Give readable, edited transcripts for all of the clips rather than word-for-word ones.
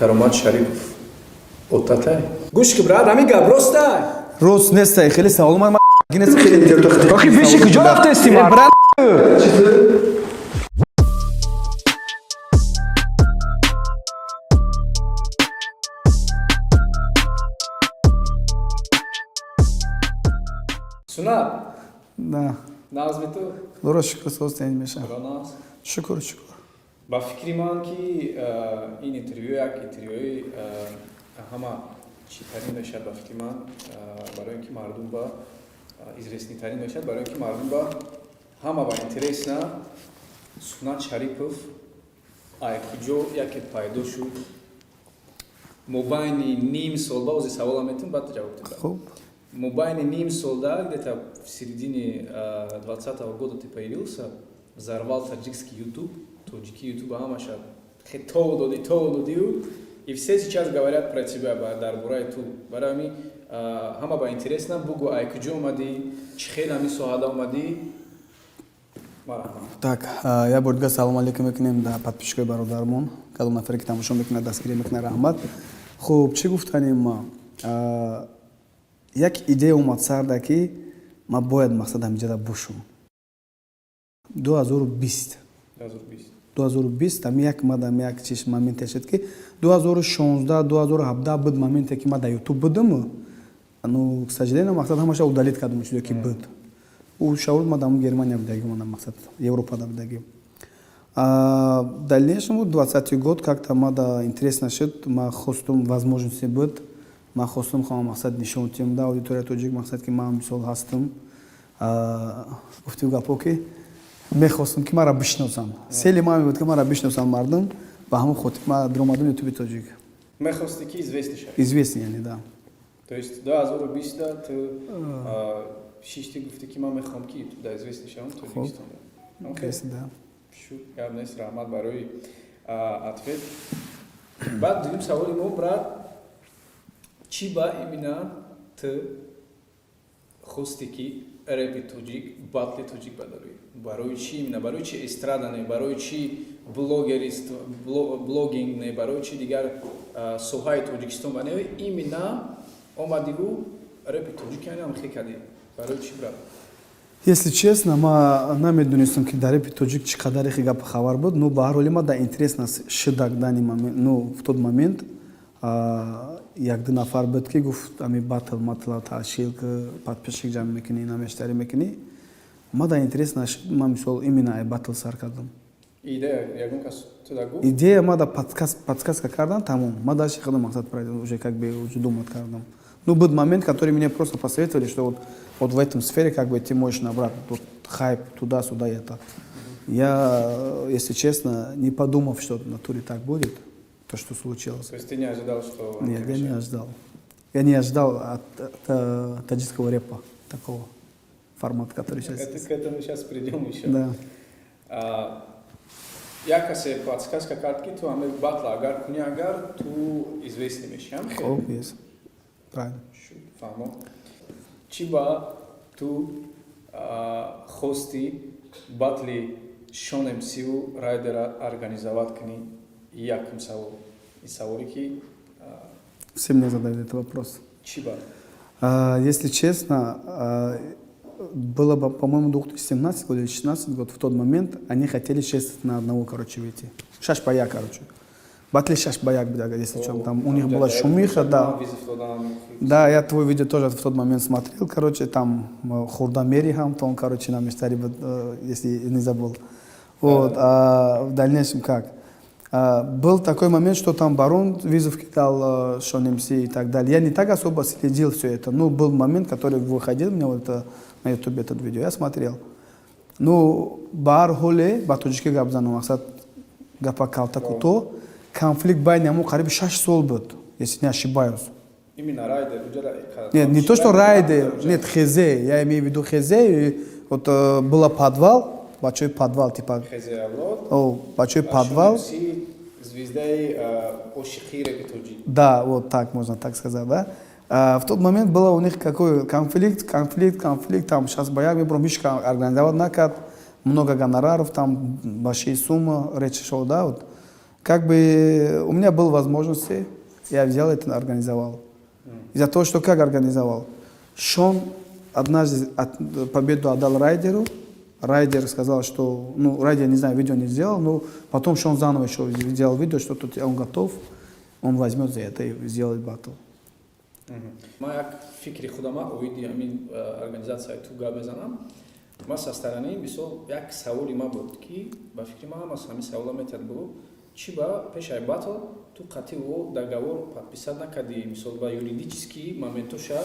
Каромат Шарипов отатай? Гӯш ки, брат, ҳамин гап ростай? Рост нестай, хеле савол ма гинес хеле. Охи, биши, куҷо рафтести? Э, брат. Сунат. Да. Нағзми ту? Дуруст, шукр, соз меша. Нағз. Шукр, шукр. Ба фикри ман, ки ин интервю як интервюи ҳама читарин мешавад, ба фикри ман, барои ин ки мардум ба известный тарин мешавад, барои ин ки мардум ба ҳама ба интересно: Сунат Шарипов ай куҷо яке пайдо шуд мобайни ним сол? Ба ози савола метун, баъд ҷавоб дед. Хуб. Мобайни ним сол да, где-то в середине 20-го года ты появился, взорвал таджикский YouTube, тоҷики YouTube ҳамаша то доди, то додиу, и все сейчас говорят про тебя, дар бораи ту. Барои ҳамин ҳама ба интересно, бугу, ай куҷо омадӣ, чӣ хел ҳамин соҳада омадӣ. Так, як бор дига салом алейкум мекунем да подписчик ои бародармон, кадом нафаре ки тамошо мекунад, дастгирӣ мекунад, раҳмат. Хуб, чӣ гуфтанем? Ма як идея омад сарда, ки ма бояд мақсад ҳамиҷада бошум. 2020, 2020 ами як мадам як чиш моменте шуд, ки 2016, 2017 буд моменте, ки ма дар Ютуб будам. Ну, к сожалению, мақсад ҳамаша удалить кардам, чизе ки буд. Ӯ шаур ма дар Германия будагӣ, мана мақсад Европада будагӣ. В дальнейшем, 20-й год, как-то мада интересно шуд, ма хостум, возможности буд, ма хостум хоҳам мақсад нишон диҳам да аудитория тоҷик, мақсад ки ман мисол ҳастам. Гуфтим гапо, ки мехостам, ки маро бишносанд. Цели ма буд, ки маро бишносанд мардум. Ба ҳамон хотир ма даромадам Ютуби тоҷик. Мехости, ки известный шавӣ? Известный, яъне, да. То есть 2020 ту шишти, гуфти, ки ман мехоҳам, ки да известный шавам Тоҷикистон. Да. Шуд, гап нест, раҳмат барои ответ. Баъд дуюм саволи мо, брат: чӣ ба именно ту хости, ки репи тоҷик, батли тоҷик бадарӯӣ? Барои чӣ именно? Барои чӣ эстрада не, барои чӣ блогерист, блогинг не, барои чӣ дигар соҳаи Тоҷикистон ба не, именно омадиву репи тоҷик ям хе кардӣ? Барои чӣ, брат? Если честно, ма намедонистам, ки дар репи тоҷик чӣ қадаре хи гап хабар буд. Ну, ба ҳар ҳоли ма да интересно шидак данный момент. Ну, в тот момент як-ду нафар буд, ки гуфт, ами батл матла ташкил, подписчик ҷамъ мекунӣ, намештарӣ мекунӣ. Ма да интересно шид, ма мисол именно ай батл сар кардам. Идея ягон кас туда гуфт? Идея ма да подсказка кардан, тамом. Ма дальше худам мақсад уже как бы уже думать кардам. Ну, был момент, который мне просто посоветовали, что вот в этом сфере как бы ты можешь набрать вот хайп туда-сюда и это. Я, если честно, не подумав, что в натуре так будет, то, что случилось. То есть ты не ожидал, что... Нет, я не ожидал. Я не ожидал от таджикского репа такого формата, который сейчас Это, есть. к этому сейчас придем еще. Да. А, як касе подсказка кард, ки ту ҳаме батла агар кунӣ, агар ту известный мешӣ, ҳам хел? Хоб, есть. Правильно. Шуд, фаҳмо. Чӣ ба ту хости батли Шон МСю Райдера организовать кунӣ? Якум савол, ин саволе ки Все мне задали этот вопрос. Чӣ ба? Если честно, было бы, по-моему, 2017 год или 2016 год, в тот момент они хотели 6 на одного, короче, выйти. Шаш ба як, короче. Батли шаш ба як, если что, там у них была шумиха, да. Да, я твой видео тоже в тот момент смотрел, короче, там Хурдамери там, короче, нам мечтали, если не забыл. Вот, а в дальнейшем как? Был такой момент, что там Барон вызов кидал, Шон МС и так далее. Я не так особо следил все это. Ну, был момент, который выходил у меня вот это, на ютубе этот видео, я смотрел. Ну, ба ҳар ҳоле, ба тоҷикӣ гап занам, мақсад гапа калта кӯтоҳ, конфликт байни ҳамо қариби 6 сол буд, если не ошибаюсь. Именно Райдер? Нет, не то, что Райдер, нет, Хезе, я имею в виду Хезе, и вот было подвал, большой подвал, типа. Хезе Авлод. О, большой подвал. Звездаи ошиқи репи тоҷик. Да, вот так можно так сказать, да. В тот момент было у них какой конфликт, конфликт, конфликт, там сейчас бояк мебром, ҳеч организовать накард, много гонораров, там большие суммы, речь шел, да, вот. Как бы у меня был возможности, я взял это, организовал. Из-за того, что как организовал? Шон однажды победу отдал Райдеру. Райдер сказал, что, ну, Райдер, не знаю, видео не сделал, но потом Шон заново еще сделал видео, что тут он готов, он возьмет за это и сделает батл. Ман як фикри худама оиди ҳамин организатсияи ту гап мезанам. Ман со стороны, мисол, як саволи ма буд, ки ба фикри ман ҳама ҳамин савола метиҳад буд: чӣ ба пешаи батл ту қатъи ӯ договор подписать накардӣ? Мисол, ба юридический моментоша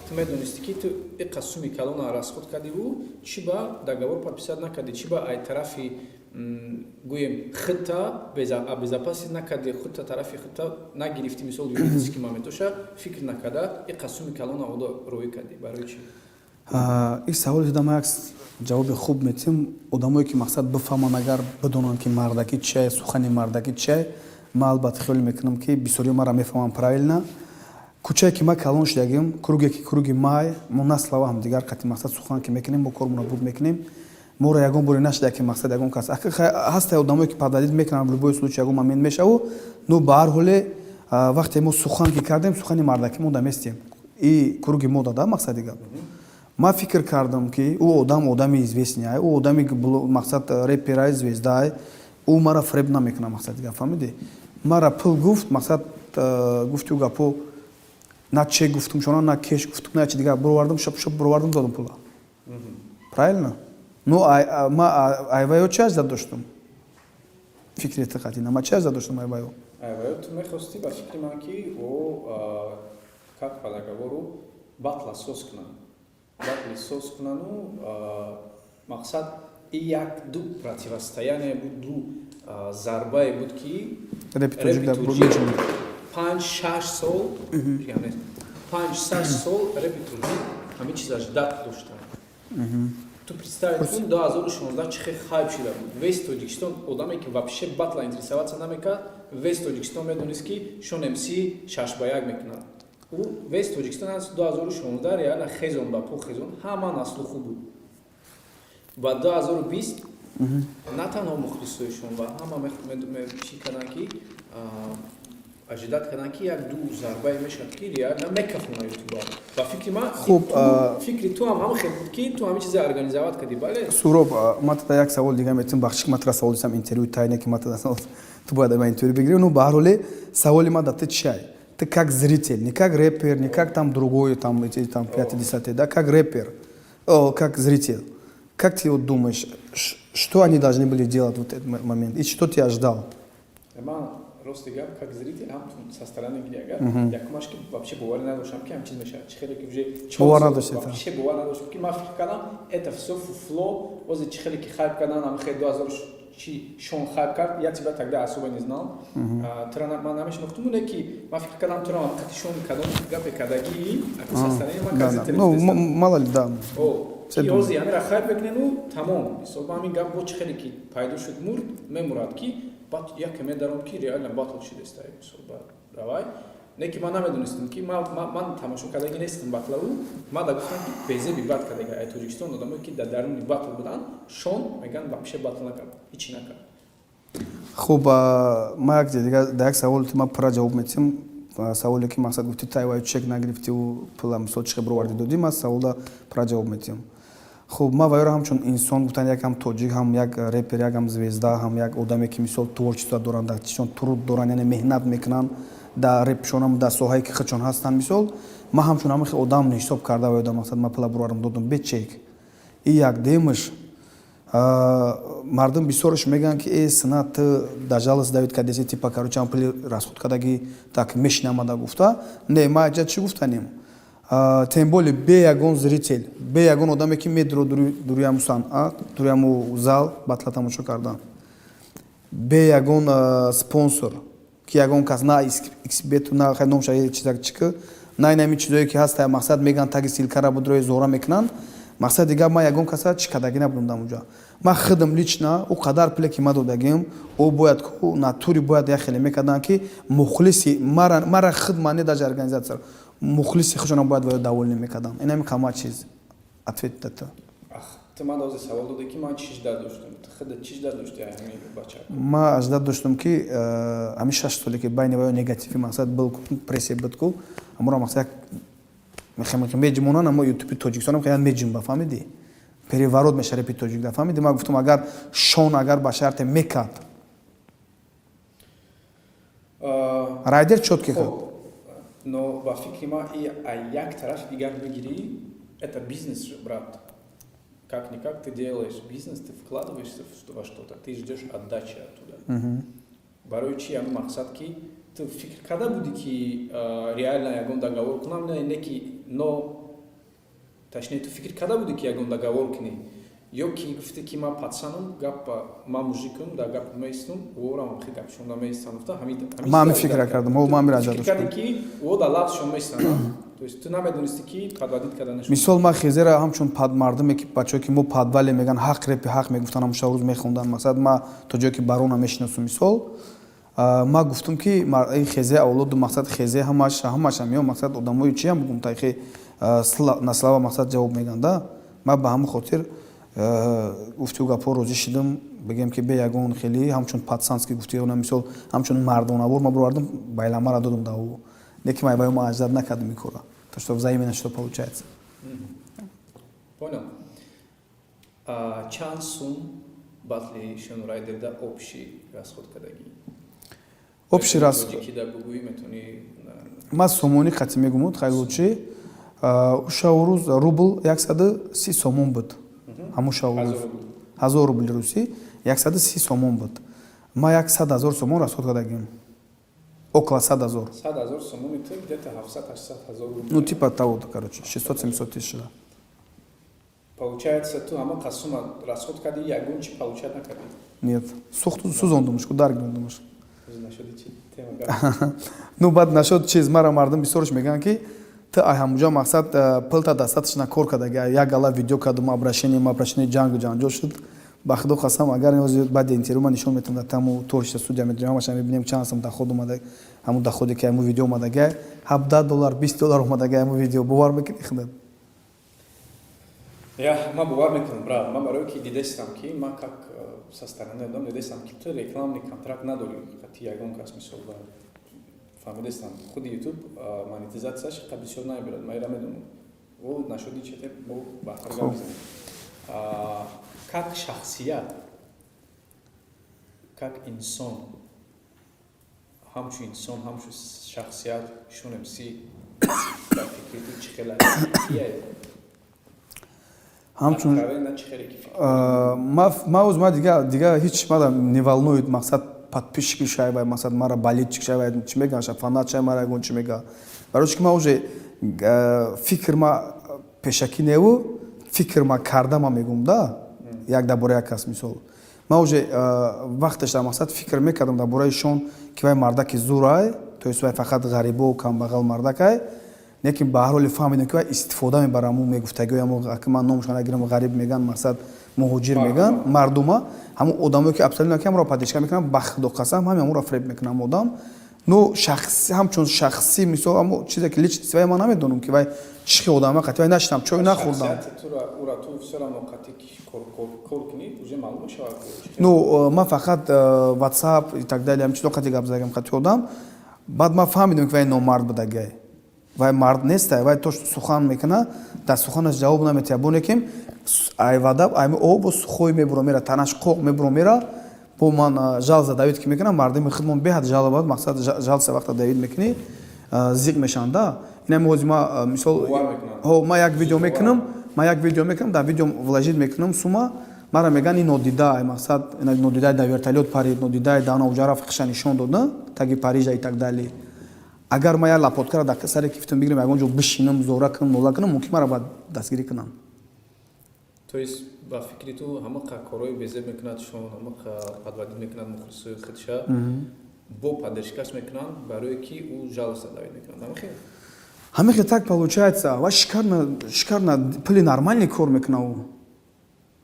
ту медонистӣ, ки ту иқа суми калона расход кардиву чӣ ба договор подписать накардӣ? Чӣ ба ай тарафи, гӯем, худта обезопасить накардӣ, худта, тарафи худта нагирифтӣ? Мисол, юридический моментоша фикр накарда иқа суми калона одо роӣ кардӣ, барои чӣ? Ин саволи туда ман як ҷавоби хуб метиҳам. Одамое ки, мақсад, бифаҳманд, агар бидонанд, ки мардакӣ чиай, сухани мардакӣ чиай, ман албатта хиёл мекунам, ки бисёриҳо маро мефаҳманд правильно. Кӯчае ки ман калон шудагим, круге ки круги май, мо на слова ҳамдигар қати, мақсад, сухан ки мекунем, мо кормонро буд мекунем. Моро ягон боре нашуда, ки, мақсад, ягон кас ҳаста. Одамое ки подводить мекунанд, в любой случай ягон момент мешаву, но ба ҳар ҳоле, вақте мо сухан ки кардем, сухани мардакӣ мо даместем и круги мо дада. Мақсади гап, ман фикр кардам, ки ӯ одам одами известный ай, ӯ одами, мақсад, реперай, звездаай, ӯ мара фреб намекунад. Мақсади гап, фаҳмидӣ, мара пул гуфт, мақсад, гуфти ӯ гапо на чек гуфтум шона, на кеш гуфтум, на чи дигар. Буровардам, шоп шоп буровардам, додам пула, правильно? Ну, ма айваё чӣ ажда доштум? Фикри тиқатина, ма чӣ ажда доштум айваё? Айваё ту мехости, ба фикри ман, ки ӯ как по договору батла соз кунанд, батли соз кунану, мақсад, и як ду противостояние буд, ду зарбае буд, ки 5-6 сол, 5-6 сол репи тоҷик ҳамин чизаш дат доштанд. Ту представить кун, 2016 чӣ хел хайп шида буд. Весь Тоҷикистон, одаме ки вообще батла интересоваться намекард, весь Тоҷикистон медонист, ки Шон МС 6 ба 1 мекунад. Ӯ весь Тоҷикистон аз 2016 реально хезон ба по хезон, ҳама на слуху буд. Ба 2020 на танҳо мухлисоишон ва ҳама чӣ карданд, ки ожидать карданд, ки як ду зарбае мешавад, ки реально мекафона ютуба. Ба фикри ман, хуб, фикри ту ҳам ҳама хел буд, ки ту ҳамин чизе организовать кардӣ, бале? Суроб, ман тада як савол дига метавонам. Бахши, ки ман тара савол дисам, интервю тайне, ки ман тада ту бояд ма интервю бигирӣ. Ну, ба ҳар ҳоле, саволи ман да ту чиай? Ты как зритель, не как рэпер, не как там другой, там, эти, там, пятый, десятый, да, как рэпер, о, как зритель. Как ты вот думаешь, что они должны были делать в этот момент и что ты ожидал? Ман, рости гап, как зритель, ҳам со стороны гири, агар якумаш, ки вообще боварӣ надоштам, ки ҳам чиз мешавад. Чӣ хеле ки уже бовар надоштед? Вообще бовар надоштам, ки ман фикр кардам, это все фуфло. Озе чӣ хеле ки хайп кардан, ҳам хел 2000 чи Шон хайп кард, я тебя тогда особо не знал, тура ман намешинохтум, не ки ман фикр кардам, тура қати Шон кадом гапе кардагӣ, аку со стороны ман как зритель. Ну, мало ли, да. Ки ҳозир ҳамира хайп мекунену тамом. Мисол, ба ҳамин гап бо чӣ хеле ки пайдо шуд, мурд, мемурад, ки баъд яке медаром, ки реально батл шидеста. Мисол, ба равай не, ки ман намедонистам, ки ман тамошо кардагӣ нестам батлаву. Ман да гуфтам, ки безеби бад кардага. Ай Тоҷикистон одамое ки дар даруни батл буданд, Шон мегӯянд, вообще батл накард, ҳичи накард. Хуб, ма як дига да як саволи ту ма пурра ҷавоб метиҳам. Саволе ки, мақсад, гуфти, тайваю чек нагирифтиву пула, мисол, чӣ бироварди додӣ, ман саволда пурра ҷавоб метиҳам. Хуб, ман ваёро ҳамчун инсон гуфтан, як ҳам тоҷик, ҳам як репер, як ҳам звезда, ҳам як одаме ки, мисол, творчество доранд, дар чишон труд доранд, яъне меҳнат мекунанд дар репшонам, дар соҳае ки худшон ҳастанд. Мисол, ман ҳамчун ҳамин хел одам ҳисоб карда, ваёда, мақсад, ман пула бироварам додам бе чек. И як демаш, мардум бисёраш мегӯянд, ки э, сина, ту да жалость давид кардеси, типа, короче, ам пули расход кардагӣ, так мешинамада гуфта. Не, ма аҷа чӣ гуфтанем? Тем более бе ягон зритель, бе ягон одаме ки медро дурияму санъат, дурияму зал батла тамошо кардан, бе ягон спонсор, ки ягон кас на xбету, на номша чизак чика, на инами чизое ки ҳаста, мақсад, меган, таги ссылкара будрои зора мекунанд. Мақсад дигар, ман ягон каса чӣ кардагӣ набудам дар онҷа. Ман худам лично ӯ қадар пуле ки ман додагим, ӯ бояд ку натури бояд як хеле мекарданд, ки мухлиси мара худ ман не, даже организатсия, мухлиси худшона бояд ваё довольный мекарданд. Инами кама чиз ответ дата. Ту ман дози савол доде, ки ман чӣ ждать доштум. Ту худат чӣ ждать дошти ҳамин бача? Ма ждать доштум, ки ҳамин 6 соле, ки байни ваё негативи, мақсад, был, прессе буд ку, амуро, мақсад, як меҷимонан, амо ютуби Тоҷикистонам хеле меҷимба, фаҳмидӣ, переворот меша репи тоҷик да, фаҳмидӣ. Ма гуфтам, агар Шон, агар ба шарте мекард, Райдер чёткий кард. Но ба фикри ман, и як тарафи дигар бигирӣ, это бизнес же, брат. Как-никак ты делаешь бизнес, ты вкладываешься во что-то, ты ждешь отдачи оттуда. Барои чи ҳамин мақсад, ки ту фикр карда будӣ, ки реально ягон договор кунам, не ки, но точнее, ту фикр карда будӣ, ки ягон договор кунӣ, ё ки гуфте, ки ман пацанам, гапа, ман мужикам, дар гап меистам, ворам хи гапшонда меистам, гуфта ҳамин? Ман ҳамин фикра кардам, ман ҳамин раҷа доштам. Кардӣ, ки о дар лафзшон меистам, то есть ту намедонисти, ки подводить карда нашуд? Мисол, ман хезера ҳамчун мардуме, ки бачаҳое, ки мо подвале меган, ҳақ, репи ҳақ мегуфтан, ҳамуша рӯз мехондан, мақсад, ма то ҷое ки барона мешиносум, мисол, ма гуфтум, ки ин хезе авлоду, мақсад, хезе ҳамаш ҳамашам ё, мақсад, одамои чиам бугум, тайхи на слова, мақсад, ҷавоб меган да. Ма ба ҳамин хотир гуфтиу гапҳо розӣ шидам, бигем, ки бе ягон хеле ҳамчун пацанский гуфти, мисол, ҳамчун мардонавор ма бировардам, байламара додум да ӯ. Лекин ман ма ждать накардам ин кора, то что взаимно что получается. Понял. Чанд сум батли Шон Райдерда общий расход кардагӣ? Общий расход ма сомонӣ қати мегумуд, хай лучше. Ушаву рӯз рубл 130 сомон буд. Ҳамун шаву рӯз 1000 рубли русӣ 130 сомон буд. Ма 100 000 сомон расход кардагим, около 100 000. Ну, типа того, короче, 600-700 тысяч шуда. Получается, ту ҳамон қасума расход кардӣ, ягон чи получать накардӣ? Нет, сухту сӯзондумш ку, даргондумш. Ну, баъд нашод чиз, мара мардум бисёрш мегӯянд, ки ту ай ҳамуҷа, мақсад, пулта дастаташна кор кардаги, як гала видео кардум, обращение, ҷангу ҷанҷол шуд. Ба худо қасам, агар баъди интервю ман нишон метавам, дар таму торшида студия медонем, ҳамаша мебинем, чанд сум доход омада. Ҳамун доходе, ки ҳамун видео омадага, 17 доллар, 20 доллар омадага ҳамун видео, бовар мекунӣ худат? Я, ман бовар мекунам, брат. Ман барое ки дидестам, ки ман как со стороны одам дидестам, ки ту рекламный контракт надорӣ қати ягон кас, мисол, фаҳмидестам, худи Ютуб монетизатсияш қа бисёр намебирад, ман ира медонам. О, нашуди чете бо баҳтар гап мезанем. Как шахсият, как инсон, ҳамчун инсон, ҳамчун шахсият, Шон МС дар фикри ту чӣ хела, кияй? Ҳамчун ма ма дига ҳеч мара не волнует, мақсад, подписчики шайвай, мақсад, мара болельщик шайвай, чӣ мегӯян, фанат шай, мара ягон чӣ мега. Барои чӣ ки ма уже фикр ма пешакӣ неву, фикр ма карда, ма мегӯм да, як дар бораи як кас, мисол, ма уже вақташ дар, мақсад, фикр мекардам дар бораи Шон, ки вай мардаки зурай, то есть вай фақат ғарибо камбағал мардакай, лекин ба ҳар ҳоле фаҳмидем, ки вай истифода мебарам ҳамун мегуфтагиҳои ҳамо, ки ман номашон нагирам, ғариб меган, мақсад, муҳоҷир меган, мардума, ҳамун одамое, ки абсолютно ки ҳамро поддержка мекунам, ба худо қасам, ҳами ҳамонро фреб мекунам одам. Ну, шахси, ҳамчун шахсӣ, мисол, ҳамо чизе ки личность вай ман намедонам, ки вай чӣ хел одама, қати вай нашинам, чой нахӯрдам. Ура ту всё равно қати кор кунӣ, уже маълум мешавад. Ну, ман фақат WhatsApp и так далее, ҳамин чизо қати гап задагам қати одам. Баъд ман фаҳмидам, ки вай номард будагай, вай мард нестай, вай то сухан мекуна, дар суханаш ҷавоб наметиҳад, боне ки айвада айми обу сухой мебуро мера, танаш қоқ мебуро мера. Бо ман жалза давить ки мекунам, мардуми худмон беҳад жалоба, мақсад, жалса вақта давить мекунӣ, зиқ мешаванд да. Инами ҳози ма, мисол, ҳо, ма як видео мекунам, ма як видео мекунам, дар видео вложить мекунам сума, мара меган ин нодида, мақсад, нодида дар вертолёт парид, нодида дар навҷа рафт, хиша нишон дод таги Парижа и так далее. Агар ма як лопаткара дар сари кифтам бигирам, ягон ҷо бишинам, зора кунам, нола кунам, мумкин мара баъд дастгирӣ кунам. То есть ба фикри ту, ҳамақа корҳои безеб мекунад шон, ҳамақа подводить мекунад мухлисои худша, бо поддержкаш мекунанд, барое ки ӯ жалость давить мекунад, ҳамахел? Ҳамихел так получается. Ва шикарна, шикарна, пули нормальный кор мекунад ӯ.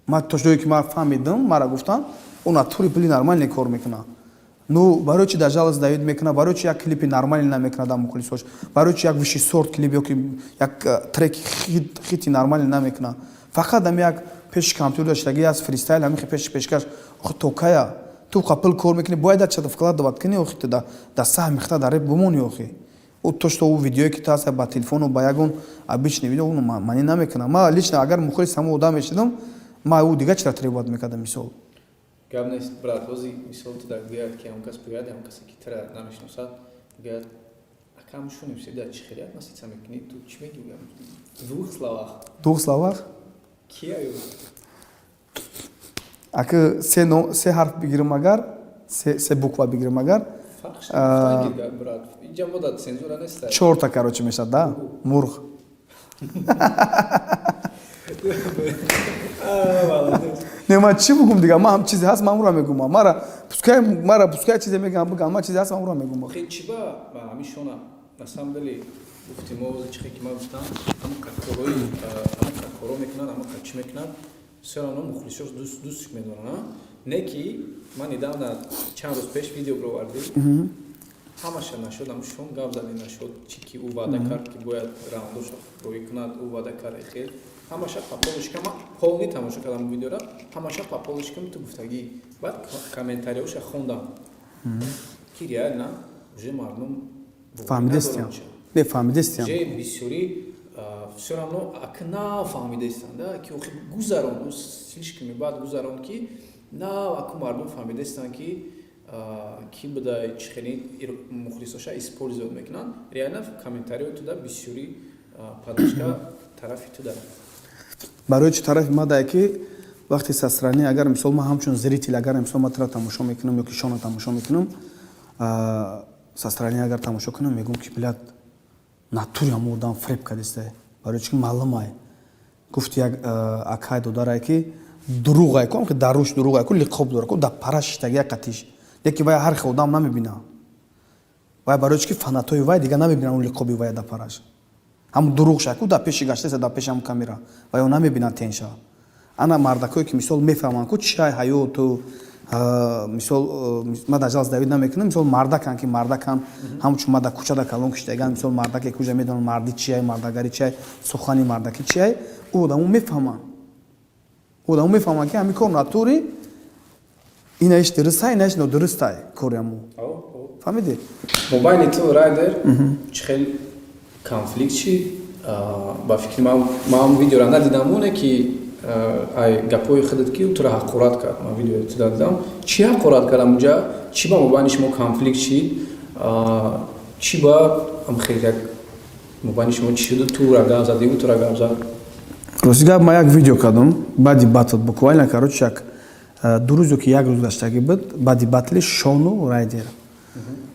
Ма то ҷое ки ма фаҳмидам, мара гуфтам, ӯ натури пули нормальный кор мекунад. Ну, барои чи дар жалость давить мекунад? Барои чи як клипи нормальный намекунад дар мухлисош? Барои чи як высший сорт клип ёки як треки хити нормальный намекунад? Фақат ами як Пеши компютер даштаги аст, фристайл ҳамихи пеши пешкаш. Охи, то кая ту қа пул кор мекунӣ, бояд чата вкладывать кунӣ? Охи, ту да саҳми хита дар реп бимонӣ. Охи, ӯ то что ӯ видеое ки ту аст ба телефону, ба ягон обычный видео, уно манӣ намекунам. Ма лично агар мухлис ҳамон одам мешидам, ма ӯ дига чира требовать мекардам, мисол. Гап нест, брат. Ҳози, мисол, ту дар гӯяд ки ҳамон кас бигӯяд, ҳамон касе ки тира намешиносад, бигӯяд: «Акам, шунем, седа чӣ хеле относиться мекунӣ?» Ту чӣ мегӯӣ в двух словах? В двух словах? Кия? Ака, се се ҳарф бигирам, агар се буква бигирам, агар Брат, инҷа мо да цензура нест. Чорта, короче, мешавад да мурғ. Не, ман чӣ бугум дига? Ман ҳам чизе ҳаст, ман ура мегум. Мара пускай, мара пускай чизе мегам, бугам, ман чизе ҳаст, ман ура мегум. Охи, чӣ ба ҳамин шона, на самом деле, гуфти мо, чихе ки ман гуфтам, ҳама корҳои, ҳама корҳо мекунанд, ҳама чӣ мекунанд, все равно мухлисош дӯст медоранд. Не ки ман недавно, чанд рӯз пеш, видео бировардӣ, ҳамаша нашуд, ҳам шон гап зади, нашуд чӣ ки ӯ ваъда кард, ки бояд раундоша роӣ кунад, ӯ ваъда кард. Хел ҳамаша по полочкам, ман полный тамошо кардам видеора, ҳамаша по полочкам ту гуфтагӣ. Баъд комментариҳоша хондам, ки реально уже мардум Фаҳмидестиям, не фаҳмидестиям. Уже бисёрӣ все равно ака нафаҳмидаистанд, ки охи гузарон, слишком баъд гузарон, ки на аку мардум фаҳмидаистанд, ки буда, чӣ хеле мухлисоша использовать мекунанд. Реально комментариҳои туда бисёри поддержка тарафи туда. Барои чӣ тарафи ма дае, ки вақте со стороны, агар, мисол, ман ҳамчун зритель, агар, мисол, ман тура тамошо мекунам ё ки шона тамошо мекунам, со стороны агар тамошо кунам, мегӯм, ки блядь, натури ҳамо одам фреб кардиста. Барои чӣ ки маълумай, гуфти як акай додарае, ки дурӯғай ку, ки дар рӯш дурӯғай ку, лиқоб дора ку, дар пара шиштаги як қатиш, леки вай ҳар хел одам намебина вай. Барои чӣ ки фанатои вай дига намебинанд он лиқоби вай дар параш, ҳамун дурӯғша ку, дар пеши гаштаеса, дар пеши ҳамун камера вай намебинанд тенша. Ана мардакое, ки, мисол, мефаҳманд ку чиай ҳаёту, мисол, ма дар жалость давид намекунам, мисол, мардакан, ки мардакан, ҳамчун ма дар кӯча калон киштаган, мисол, мардаке куҷа медонанд марди чиай, мардагари чиай, сухани мардаки чиай, ӯ одамо мефаҳманд, ӯ одамо мефаҳманд, ки ҳамин кор натури инаиш дурустай, инаиш нодурустай кори ҳамо. Фаҳмидӣ? Мобайни ту Райдер чӣ хел конфликт шид? Ба фикри ман, ман видеора надидам, оне ки ай гапҳои худат, ки тура ҳақорат кард, ман видеои туда дидам. Чӣ ҳақорат кардам унҷа? Чӣ ба мобайни шумо конфликт шид? Чӣ ба хел як мобайни шумо чӣ шуду, тура гап зад, ӯ тура гап зад? Рости гап, ман як видео кардам баъди батл, буквально, короче, як 2 рӯз ё ки як рӯз гузаштагӣ буд баъди батли Шону Райдер.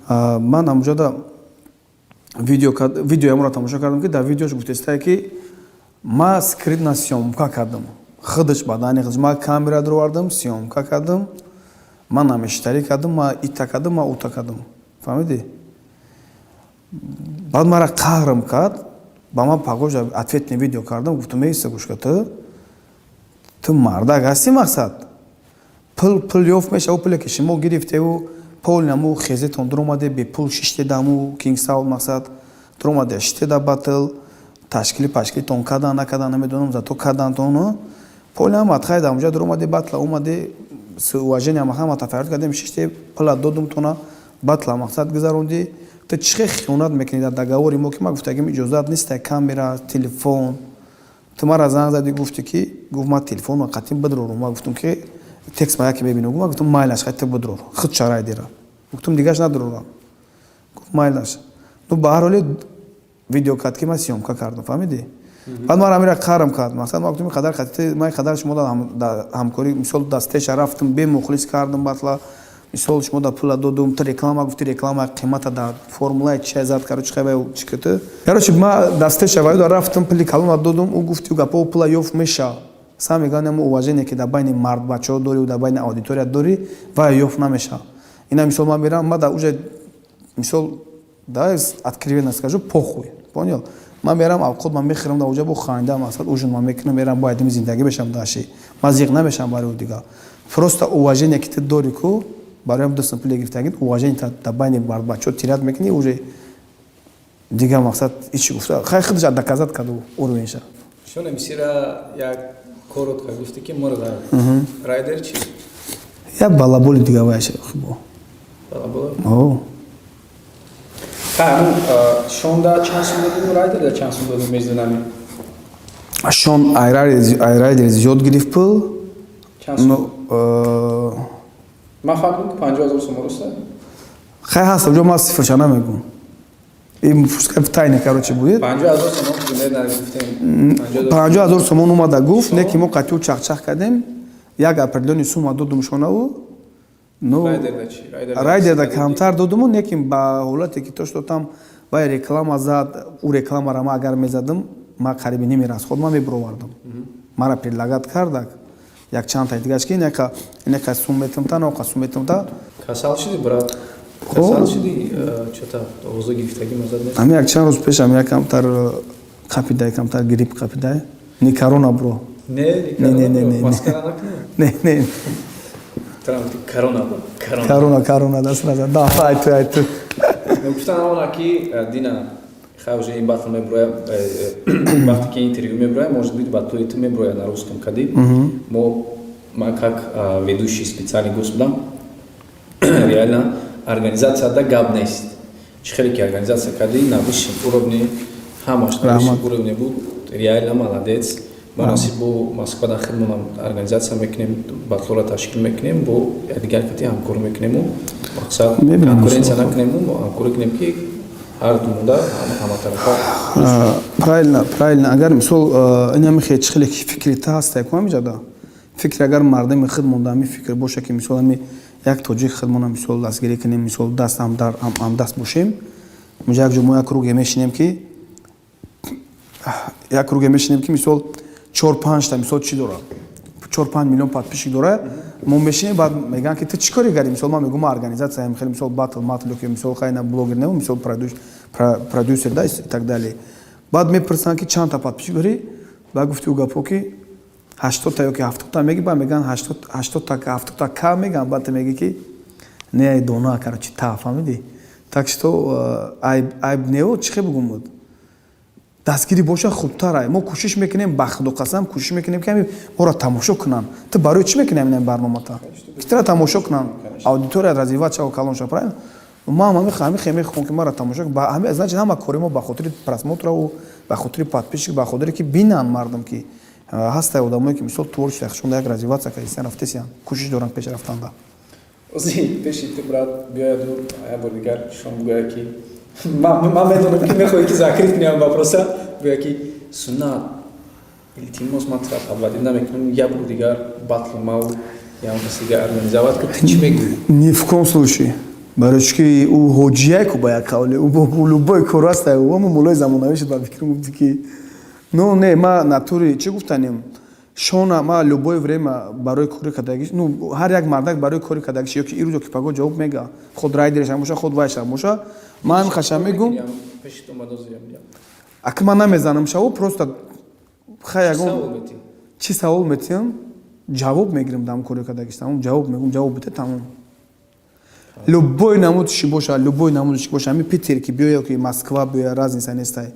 Ман ҳамуҷода видеоямро тамошо кардам, ки дар видеош гуфтестае, ки ма скрытно съёмка кардам. Худаш бадани худаш: ма камера дуровардам, съёмка кардам, ман намештарӣ кардам, ма ита кардам, ма ута кардам. Фаҳмидӣ? Баъд мара қаҳрм кард, ба ман пагош ответный видео кардам, гуфтам: «Эйса, гӯшка, ту мардак ҳастӣ, мақсад, пул ёфт мешава. Пуле ки шумо гирифтеву полный аму хезетон дуромаде, бепул шиштеда, аму Кингсаул, мақсад, дуромаде, шиштеда, батл ташкили пашкилитон кардан, накардан, намедонам, зато кардантон полиам атхайда, амуҷа дуромаде, батла омаде, с уважением ҳама тафаррут кардем, шиште, пула додумтона, батла, мақсад, гузарондӣ. Ту чӣ хел хиёнат мекунӣ дар договори мо, ки ман гуфтагим иҷозат неста камера, телефон? Ту мара занг задӣ, гуфтӣ, ки гуфт: ман телефонро қатъин бидрорум. Ман гуфтам, ки текст ма яке мебинам. Ман гуфтам: майлаш, хай, ту бидрор, худ чарай дера. Гуфтам: дигаш надрорам. Гуфт: майлаш. Ну, ба ҳар ҳоле видео кард, ки ман съёмка кардам. Фаҳмидӣ? Баъд ман амира қарм кард. Мақсад, ман гуфтам: қадар қатъи ман, қадар шумо дар ҳамкорӣ, мисол, дастеша рафтам, бемухлис кардам батла, мисол, шумо да пула додум, ту реклама гуфти, реклама қимата дар формулаи чия зад, короче, хай, чӣ киту, короче, ма дастеша ваюда рафтам, пули калона додум. Ӯ гуфти гапо, пула ёфт меша. Самое главное, мо уважение, ки дар байни мардбачаҳо дорӣ, дар байни аудитория дорӣ, вай ёфт намеша. Ина, мисол, ман мерам, ма да уже, мисол, да, откровенно скажу, похуй, понял? Ман мерам, авқот ман мехӯрам дар уҷа, бо ханда, мақсад, ужин ман мекунам, мерам, бояд зиндагӣ бешам даши, ман зиқ намешам барои ӯ дига. Просто уважение, ки ту дорӣ ку, бароям дӯстам пуле гирифтагӣ, уважение дар байни мардбачаҳо терять мекунӣ уже дига. Мақсад, ҳичи гуфта, хай, худаш доказать кард уровеньша. Шон мсира як Коротко гуфти, ки мурда. Райдер чи? Я балаболи дига вайша хубо. Балабола? О. Ха, Шонда чанд сум додим, Райдер чанд сум додим между нами? Шон ай Райдер зиёд гирифт пул. Чанд сум? Ну, Ман фаҳмидам, ки 50 000 сум, роста? Хай, ҳаст, ҷо ман цифрша намегум. И пускай в тайне, короче, будет. 50 000 сомон примерно гуфтем. 50 000 сомон омада гуфт, не ки мо қатъиу чахчах кардем, як определённый сумма додум шонаву. Ну, Райдерда чи? Райдерда камтар додуму, лекин ба ҳолате ки то что там вай реклама зад, ӯ рекламара ма агар мезадам, ма қариби ними расход ма мебуровардам. Мара предлагать кардак. Як чанд тай дигаш ки инека сум метумта, ноқа сум метумта. Касал шуди, брат? Касал шуди? Чота овозо гирифтагӣ мазад нест. Ами як чанд рӯз пеш ами як камтар қапидай, камтар грипп қапидай. Не корона, бро. Не, Не, не, не, не. Маскара накунӣ? Не, не. Трам корона, корона. Корона, корона, даст назад. Да, ай ту, ай ту. Гуфтан она ки дина хай уже ин батл меброя, вақте ки интервью меброя, может быть, батлои ту меброя на русском кади. Мо ма как ведущий, специальный гость будам. Реально организация да гап нест. Чӣ хеле ки организация кардӣ, на высшем уровне, ҳамаш на высшем уровне буд. Реально молодец. Мо насиб бо Москвада худмонам организация мекунем, батлора ташкил мекунем, бо якдигар кати ҳамкорӣ мекунему. Мақсад конкуренция накунему, мо ҳамкорӣ кунем, ки ҳар ду муда ҳаматарафа. Правильно, правильно. Агар мисол ин ҳами хе чӣ хеле ки фикри та ҳаста, ку ҳамиҷада фикр, агар мардами худ монда ҳами фикр боша, ки мисол ҳами як тоҷик худмона мисол дастгирӣ кунем, мисол даст ҳамдаст бошем, муҷа як ҷо мо як круге мешинем, ки мисол чор панҷта мисол чӣ дора, 4-5 миллион подписчик дора, мо мешинем, баъд мегӯянд, ки ту чӣ коре кардӣ? Мисол, ман мегӯм, ма организацияем, хеле мисол батл матл ё ки мисол хайна блогер не, мисол продюсер да и так далее. Баъд мепурсанд, ки чандта подписчик дорӣ? Баъд гуфти ӯ гапҳо, ки 80-та ё ки 70-та меги, баъд мегӯянд 80-та, 70-та ка мегӯянд, баъд ту мегӣ, ки не, дона, короче, та фаҳмидӣ. Так что айб нео, чӣ хел бугум, дастгирӣ боша хубтар. Мо кӯшиш мекунем, ба худо қасам, кӯшиш мекунем, ки ҳами моро тамошо кунанд. Ту барои чӣ мекунӣ ҳамин барномата? Ки тура тамошо кунанд, аудитория развивать шава, калон шава, правильно? Ма ҳам ҳами хе мехоҳам, ки маро тамошо. Значит, ҳама кори мо ба хотири просмотраву ба хотири подписчик, ба хотире ки бинанд мардум, ки ҳастай одамое, ки мисол творчество хушонда як развиваться кардисиян, рафтесиян, кӯшиш доранд пеш рафтанда. Ози пеши ту, брат, биёяду як бор дигар шом бугӯяд, ки ман медонам, ки мехоҳӣ, ки закрыть кунем вопроса, гӯя, ки Суннат, илтимос, ман тура подводить намекунам, як бор дигар батл мау ям каси дигар организовать кун, ту чӣ мегӯӣ? Ни в коем случае. Барои чӣ ки ӯ ҳоҷияй ку, ба як қавле ӯ любой кор аст, ӯ мулои замонавӣ шуд, ба фикрам гуфти, ки ну не, ма натури чӣ гуфтанем, шона ма любое время барои кори кардагиш, ну, ҳар як мардак барои кори кардагиш ё ки ирӯз, ё ки паго ҷавоб мега, худ райдершам боша, худ вайшам боша, ман хаша мегум. Аки ман намезанам шаво, просто хай ягон чӣ савол метиҳам, ҷавоб мегирам. Дам кори кардагиш тамом, ҷавоб мегум, ҷавоб бите, тамом. Любой намудши боша, любой намудши боша, ҳами Питер ки биёя, ки Москва биёя, разница нестай.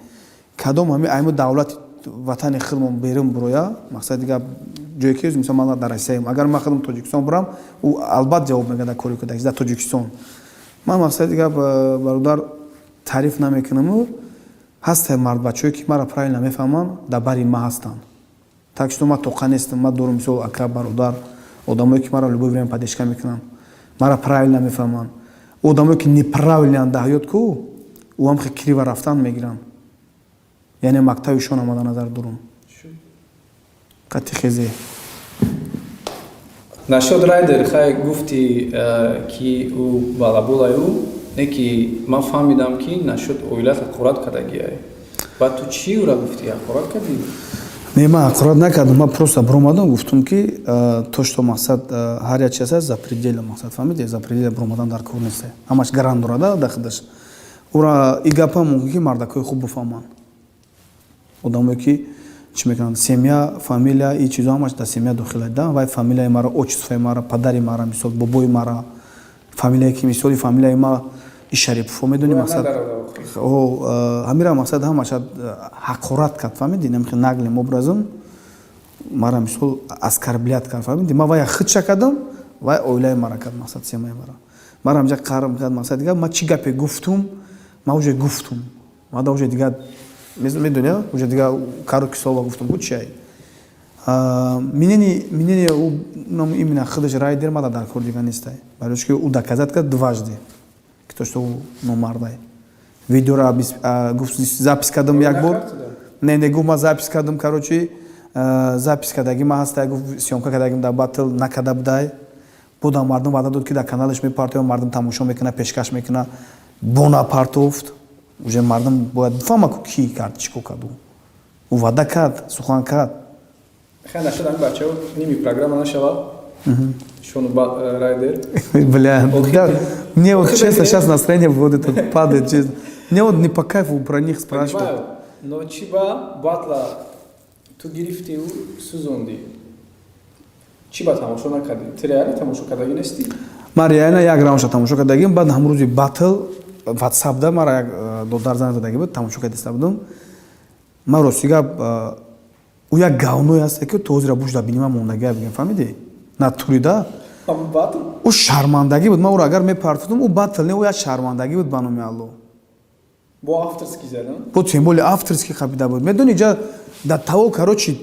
Кадом ҳами аймо давлати ватани худмон берун буроя, мақсади гап, ҷое ки мисол ман дар Россияем, агар ман худам Тоҷикистон бурам, ӯ албатта ҷавоб мегӯяд дар кори кардагиш дар Тоҷикистон. Ман, мақсади гап, бародар, таъриф намекунаму, ҳастай мардбачаҳое, ки маро правильно мефаҳманд, дар бари ма ҳастанд. Так что ман тоқа нестам, ман дорум мисол ака, бародар, одамое, ки маро любое время поддержка мекунанд, маро правильно мефаҳманд. Одамое, ки неправильно дар ҳаёт ку, ӯ ҳам хе криво рафтан мегиранд, яъне мактаби шон омада назар дорум қати хезе. Нашод Райдер, хай, гуфти, ки ӯ балаболай, ӯ не, ки ман фаҳмидам, ки нашуд оилат ҳақорат кардагиай. Баъд ту чӣ ӯра гуфтӣ? Ҳақорат кардӣ? Не, ман ҳақорат накардам, ман просто биромадам, гуфтум, ки то что мақсад ҳар як чиз аст за пределы, мақсад, фаҳмиди, за пределы биромадан дар кор нест, ҳамаш гарант дорада дар худаш. Ура и гапа мумкин, ки мардакҳои хуб бифаҳманд, одамое, ки чӣ мекунанд, семья, фамилия, и чизо ҳамаш дар семья дохил да. Вай фамилияи мара, отчествои мара, падари мара, мисол, бобои мара, фамилияе, ки мисоли фамилияи ма и Шарипуфо, медони, мақсад ҳамира, мақсад, ҳамаша ҳақорат кард, фаҳмиди, намхи наглым образом. Мара, мисол, оскорблять кард, фаҳмиди? Ман вая худша кардам, вай оилаи мара кард, мақсад, семаи мара. Мара ҳамҷа қарм кард, мақсад, дигар ман чӣ гапе гуфтум, ман уже гуфтум, ман уже дигар медони, уже дигар короткий слово гуфтум ку чиай. Мнение ӯ, именно худаш Райдер, мада дар кор дигар нестай, барои ки ӯ доказать кард дважды, ки то что ӯ номардай. Видеоро гуфт, запись кардам як бор. Не, гуфт, ман запись кардам, короче, запись кардаги ман ҳаста, гуфт, съёмка кардагим дар батл накарда будай. Бодам мардум ваъда дод, ки дар каналаш мепартоям, мардум тамошо мекуна, пешкаш мекуна, бо напартофт. Уже мардум бояд бифаҳма ку ки кард, чӣ кор кард. Ӯ ваъда кард, сухан кард. Хай, нашуд, ҳамин бачаҳо ними программа нашавад, Шону Райдер. Бля, да, мне вот честно, сейчас настроение вот это падает, честно. Мне вот не по кайфу про них спрашивать. Понимаю, но чӣ ба батла ту гирифтиу сӯзондӣ? Чӣ ба тамошо накардӣ? Ту реально тамошо кардагӣ нестӣ? Ман реально як раундша тамошо кардагим. Баъд ҳамун рӯзи батл ватсапда мара як додар занг задагӣ буд, тамошо кардиста будум. Ман, рости гап, ӯ як говное ҳаста, ки то ҳозира буш дар бини ман мондагия, бигем, фаҳмидӣ, натурида. Ӯ шармандагӣ буд. Ман ӯро агар мепартудум, ӯ батл не, ӯ як шармандагӣ буд, ба номи Алло. Бо авторский задан. Бо тем более авторский қабида буд, медони, ҷа дар таво, короче,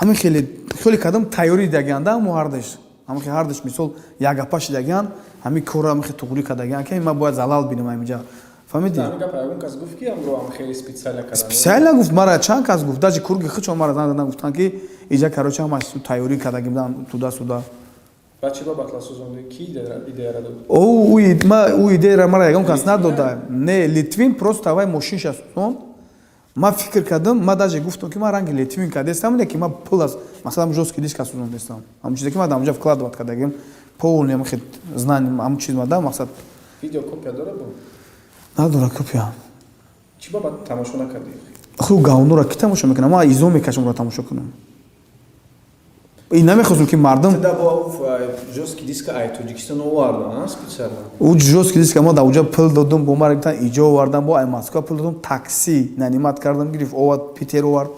ҳамин хеле хеле кардам, тайёрӣ дидагиан да, ҳамо ҳардаш, ҳамин хел ҳардаш, мисол, як гапа шидагиан, ҳамин корро ҳамин хел туғрӣ кардагиан, ки ман бояд залал бинам ҳаминҷа, фаҳмидӣ? Специально гуфт, мара чанд кас гуфт, даже курги худшон мара занг задан, гуфтанд, ки иҷа, короче, ҳамаш тайёрӣ кардаги будан, туда сюда. Ӯ идеяра мара ягон кас надода. Не, Литвин просто авай мошинша сӯзонд. Ман фикр кардам, ман даже гуфтам, ки ман ранги Литвин кардестам, не ки ман пул аз, масалан, жёсткий диска сӯзондестам, ҳамон чизе ки ман дар онҷа вкладывать кардагим, полный ҳамин хел знание, ҳамон чиз мада, мақсад. Видео копия дора бу? Надора копия. Чӣ ба тамошо накардӣ? Хуб, говноро ки тамошо мекунам? Ман изо мекашам ро тамошо кунам. И намехостум, ки мардум Жёсткий диска ай Тоҷикистон овардан специально? Ӯ жёсткий диска ма дар уҷа пул додум, бо мара гуфтан, иҷо овардан, бо ай Москва пул додум, такси нанимать кардам, гирифт, овард, Питер овард.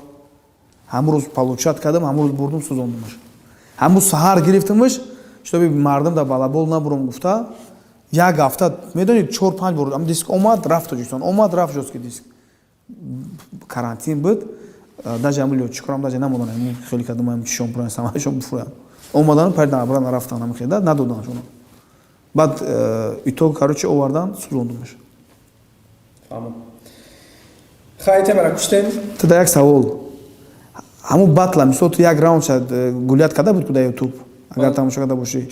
Ҳамун рӯз получать кардам, ҳамун рӯз бурдум, сӯзондумаш. Ҳамун саҳар гирифтамаш, чтобы мардум дар балабол набурам гуфта. Як ҳафта, медонед, чор панҷ бор ам диск омад, рафт Тоҷикистон, омад, рафт. Жёсткий диск карантин буд, даже ҳамун лётчикорам даже намоданд, хеле кардам, чишон пуран, самашон буфурам, омадан, паридан, обратно рафтан, ҳамин хел надодан шуно. Баъд итог, короче, овардан, сӯзондумаш. Фаҳмам. Хай, темара куштем. Туда як савол: ҳамун батла, мисол, ту як раунд шад гулять карда буд ку дар Ютуб, агар тамошо карда бошӣ.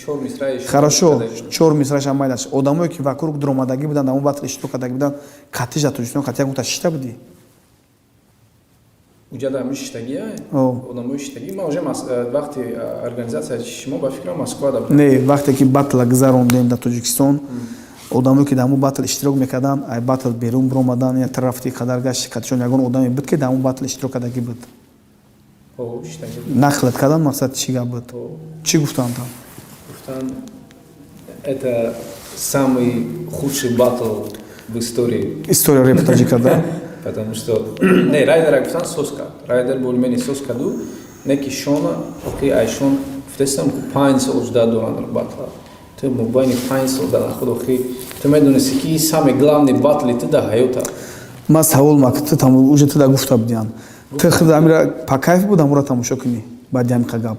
Хорошо, чор мисраша майлаш. Одамое ки вокруг дуромадагӣ буданд, ҳамун батл иштирок кардагӣ буданд, катиш дар Тоҷикистон кати ягонта шишта будӣ? Уҷа дар ҳамин шиштагия одамои шиштагӣ, ман уже вақти организатсия шумо, ба фикрам, Москва да. Не, вақте ки батла гузарондем дар Тоҷикистон, одамое ки дар ҳамун батл иштирок мекарданд, ай батл берун биромадан, я тарафти қадар гашти, катишон ягон одаме буд, ки дар ҳамун батл иштирок кардагӣ буд, нақлат кардан, мақсад, чӣ гап буд, чӣ гуфтанд там? Гуфтанд, это самый худший батл в истории. История рэп таҷика, да? Потому что не, Райдера гуфтан, сос кард, Райдер более-менее сос карду, не ки Шона. Охи, айшон гуфтестам, ку 5 сол ждать доранд батла. Ту мобайни 5 сол дар худ, охи, ту медонисти, ки самый главный батли ту дар ҳаёта. Ман савол ма, ту там уже ту да гуфта будиям, ту худ амира по кайф буд амура тамошо кунӣ баъди ҳамиқа гап?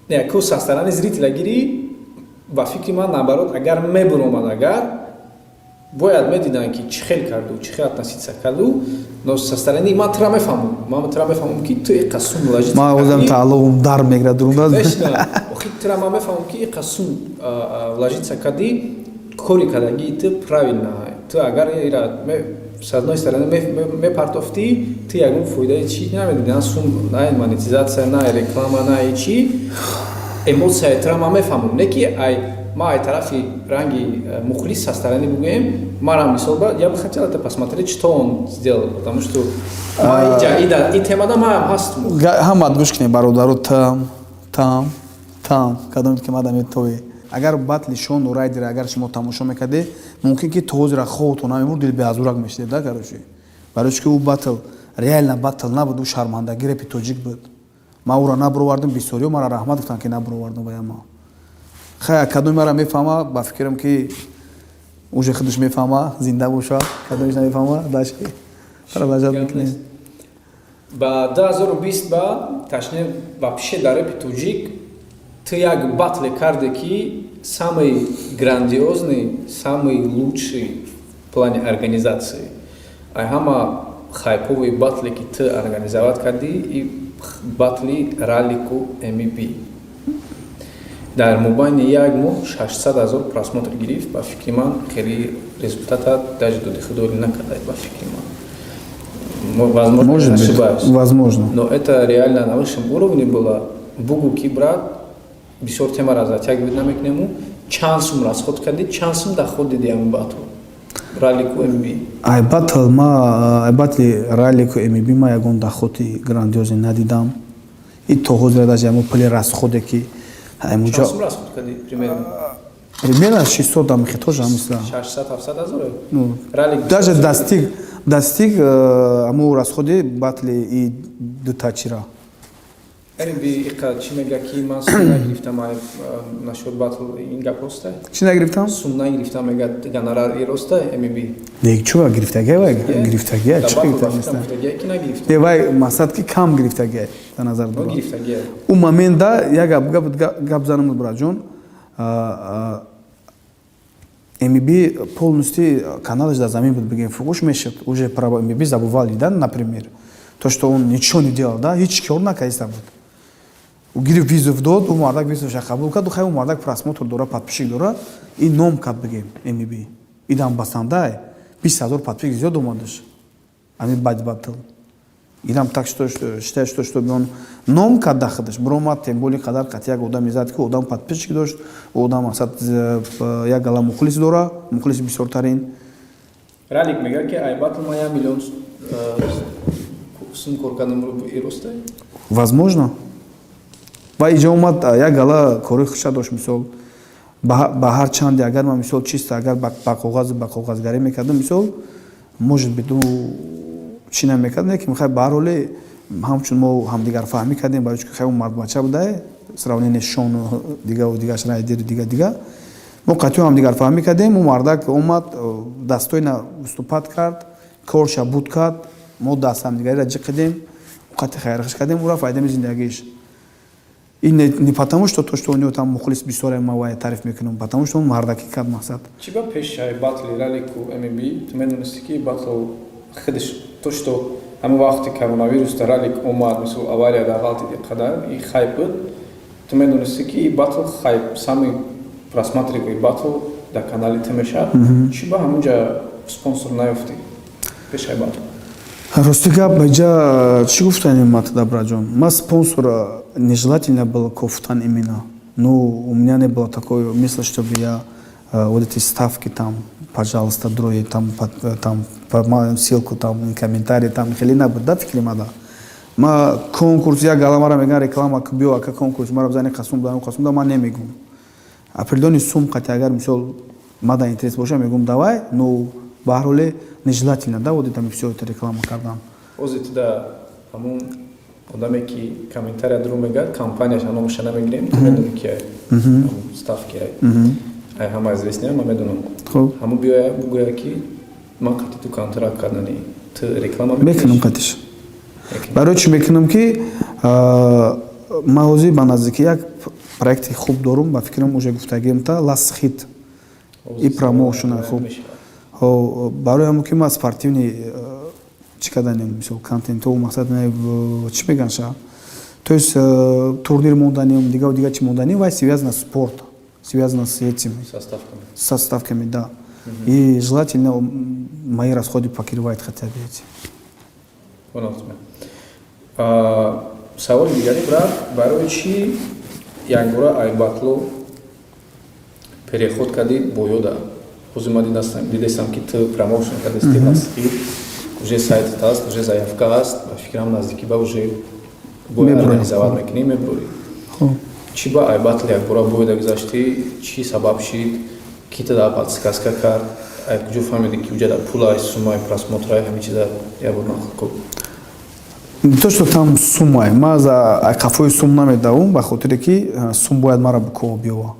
Не, ку со стороны зрителя гирӣ, ба фикри ман, наоборот, агар мебуромад, агар бояд медиданд, ки чӣ хел карду, чӣ хел относиться карду. Но со стороны ман тура мефаҳмам, ман тура мефаҳмам, ки ту иқа сум вложить. Ман озам тааллуқум дар мегирад дурунда. Охи, тура ман мефаҳмам, ки иқа сум вложиться кардӣ, кори кардагии ту правильно. Ту агар ира с одной стороны мепартофтӣ, ту ягон фоидаи чӣ намедиди, на сум, на монетизация, на реклама, на чӣ. Эмоцияи тура ман мефаҳмам, не ки ай ма ай тарафи ранги мухлис со стороны бугӯем, марам, мисол, я бы хотел это посмотреть, что он сделал, потому что ма иҷа и темада маам ҳастм. Ҳамат гӯш кунед, бародаро, там там там кадоме ки мада метове. Агар батли Шону Райдера агар шумо тамошо мекардед, мумкин ки то ҳозира хобтон намемурд, дил беазурак мешидед, да, короче, барои чӣ ки ӯ батл Реально батл набуд, ӯ шармандагӣ репи тоҷик буд. Ман ӯро набуровардам. Бисёриҳо мара раҳмат гуфтанд, ки набуровардам. Ваяма хай, кадоми мара мефаҳма, ба фикрам, ки уже худаш мефаҳма, зинда боша. Кадомиш намефаҳма, дальше продолжать мекунем. Ба 2020 ба, точнее, вообще дар репи тоҷик ту як батле карде, ки самый грандиозный, самый лучший в плане организации, ай ҳама хайповый батле, ки ту организовать кардӣ, и батли Ралику МБ дар мобайни як моҳ 600 ҳазор просмотр гирифт. Ба фикри ман, хеле результата даже доди худори накарда, ба фикри ман. Возможно, Может быть, ошибаюсь. Возможно. Но это реально на высшем уровне было. Бугу ки, брат, бисёр темара затягивать намекунему. Чанд сум расход кардӣ, чанд сум доход диди ҳамин батл? Ралику МБ. Ай батл ма, ай батли Ралику МБ ма ягон доходи грандиозный надидам. И то ҳозира даже ҳамо пули расходе, ки ҳамуҷа Чанд сум расход кардӣ примерно? Примерно 600 амихи тоже ҳамисла. 600 700 ҳазор? Ну, Ралик даже достиг ҳамо расходи батли и дутачира. МБ иқа чӣ мега, ки ман сум нагирифтам нашуд батл, ин гап роста? Чӣ нагирифтам? Сум нагирифтам, мега, гонорар, и роста МБ? Не, чӯ, гирифтагия вай, гирифтагия, чӣ гирифта неста? Ки нагирифтам. Не, вай мақсад, ки кам гирифтагия дар назар Но дорад. Гирифтагия. Ӯ момента як гап занам, браҷон, МБ полностью каналаш дар замин буд, бигем, фуғуш мешуд. Уже про МБ забывали, да, например, то, что он ничего не делал, да, ҳеҷ кор накарда буд. Ӯ гирифт, вызов дод, ӯ мардак вызовша қабул кард. Хай, ӯ мардак просмотр дора, подписчик дора и ном кард, бигем, МБ идам басандай 20 000 подписчик зиёд омадаш ами баъди батл. Идам так что считаю, что чтобы он ном кард да худаш биромад, тем более қадар қати як одаме зад, ки одам подписчик дошт, одам мақсад як гала мухлис дора, мухлиси бисёртарин. Ралик мега, ки ай батл ма 1 миллион сум кор кардам, и роста? Возможно. Ва иҷо омад, як гала кори хуша дошт. Мисол, ба ҳар чанде агар ман, мисол, чисто агар ба коғаз, ба коғазгарӣ мекардам, мисол, может быть, ӯ чӣ намекард, не ки михай. Ба ҳар ҳоле, ҳамчун мо ҳамдигарфаҳмӣ кардем, барои чун хай мардбача будае, сравнение шону дигаву дигаш, райдеру дига дига, мо қатъиё ҳамдигарфаҳмӣ кардем. Ӯ мардак омад, достойно выступать кард, корша буд кард, мо даст ҳамдигариро ҷиқидем, қати хайрхиш кардем, ӯ рафт айдами зиндагиш. И не потому, что то, что у него там мухлис бисёре, ма вай тариф мекунам, потому что он мардакӣ кард, мақсад. Чӣ ба пеш батли Ралику МБ ту медонисти, ки батл худаш, то что ҳамон вақти коронавирус дар Ралик омад, мисол, авария дар ғалти қадар и хайп буд, ту медонисти, ки батл хайп, самый просматриваемый батл дар канали ту мешавад, чӣ ба ҳамунҷа спонсор наёфтӣ пешай батл? Рости гап, иҷа чӣ гуфтанем, матда, браҷон, ма спонсора нежелательно было кофтан именно. Ну, у меня не было такой мысли, чтобы я вот эти ставки там, пожалуйста, другие там, там ссылку там, комментарий там, хеле набуд да фикри мада. Ма конкурс, як гала мара меган, реклама биё, ака, конкурс мара бизани, қасум да, қасум да, ман немегум. Определённый сум қати агар, мисол, мада интерес боша, мегум, давай, ну, ба ҳар ҳоле нежелательно, да, вот это все, это реклама кардан. Ози туда ҳамун одаме, ки комментария дуру мегӯяд, компанияша номаша намегирем, ту медони, ки ставки ай ҳама известный, ман медонам, ҳамун биёя бугӯя, ки ман қати ту контракт кардани, ту реклама мекунам қатиш. Барои чӣ мекунам, ки ман ҳозир ба наздикӣ як проекти хуб дорум, ба фикрам, уже гуфтагием та Лас Хит и промоушена хуб. Барои ҳамон ки ман спортивный чӣ карданем, мисол, контентҳо, мақсад, чӣ меган ша, то есть турнир монданем, дигаву дига чӣ монданем, вай связано спорт, связано с этим, со ставками, да, и желательно мои расходы покрывает хотя бы эти. Саволи дигари, брат: барои чӣ якбора ай батло переход кардӣ боёда? Ҳозир ман дидастам, ки ту промоушн кардасти Ласхит, уже сайтат ҳаст, уже заявка ҳаст, ба фикрам, наздикӣ ба уже бояд организовать мекунӣ, мебурӣ. Чӣ ба ай батл якбора бояда гузаштӣ? Чӣ сабаб шид? Ки тада подсказка кард? Ай куҷо фаҳмидӣ, ки уҷада пулай, суммаи, просмотрай, ҳамин чиза як бор нақл кун. Не то, что там суммай, ма за қафои сум намедавум, ба хотире ки сум бояд мара букова биёва.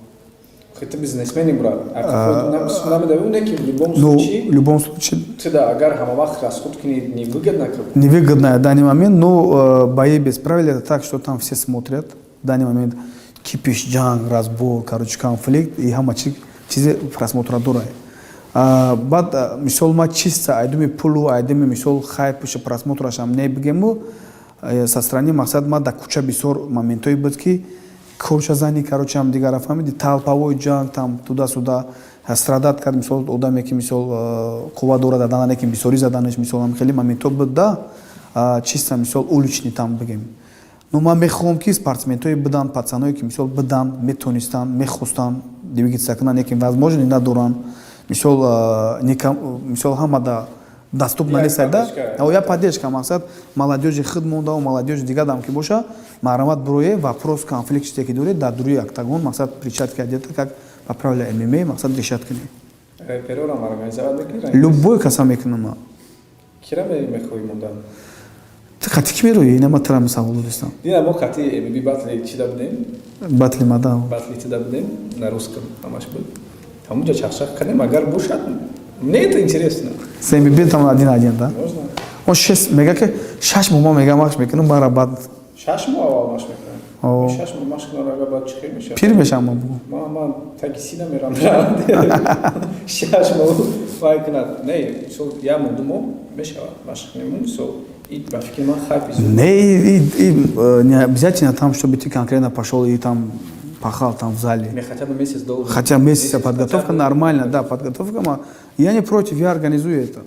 Ты бизнесмени, брат. Намедавӣ, не ки в любом Ну, случае в любом случае. Ты да, агар ҳама вақт расход кунӣ, невыгодно как. Невыгодно в данный момент, но бои без правил — это так, что там все смотрят. В данный момент кипиш, ҷанг, разбор, короче, конфликт и ҳама чи чизе просмотра дорад. Баъд, мисол, ма чисто айдуми пулу, айдуми, мисол, хайпуша, просмотрашам не бигему, со стороны мақсад ма дар кӯча бисёр моментҳое буд, ки корча зани, короче, ҳам дигара, фаҳмиди, толповой ҷанг, там туда-сюда, страдать кард, мисол, одаме ки, мисол, қувва дорад задан, ки бисёрӣ заданаш, мисол, ҳам хеле моментҳо буд да, чисто, мисол, уличный там бигем. Ну, ман мехоҳам, ки спортсменҳое буданд, пацаное ки, мисол, буданд, метонистанд, мехостанд двигаться кунанд, лекин возможно надоранд. Мисол, мисол, ҳама да доступно Як нест да. поддержка. Я поддержка, мақсад, молодёжи худ мондаву молодёжи дигар дам ки боша, марҳамат, буроe, вопрос, конфликт, чизе ки доред, дар дуруи октагон, мақсад, перчатки одета, как по правилам ММА, мақсад, решать кунед. Реперорам организовать мекунӣ? Любой каса мекунам ман. Кира мехоҳӣ мондан? Ту қати ки мероӣ? Ина ма тира савол додистам. Дина мо қати МБ батли чида будем? Батли мада. Батли чида будем, на русском ҳамаш буд. Ҳамунҷа чахчах кардем, агар бошад, мне это интересно. С МБ там один один, да? Можно. Он шест мега, ки 6 моҳ ма мега машқ мекунам, бара баъд. 6 моҳ аввал машқ мекунам. О. 6 моҳ машқ кунам, агар баъд чӣ хел мешавад? Пир мешам ма, бугу. Ман таги сина мерам. 6 моҳ вай кунад. Не, мисол, як моҳ, 2 моҳ мешавад машқ кунем, мисол, и ба фикри ман хайп. Не, и не обязательно там, чтобы ты конкретно пошел и там пахал там в зале. Не, хотя бы месяц должен. Хотя месяца подготовка хотя бы. Нормально, да, подготовка. Я не против, я организую это.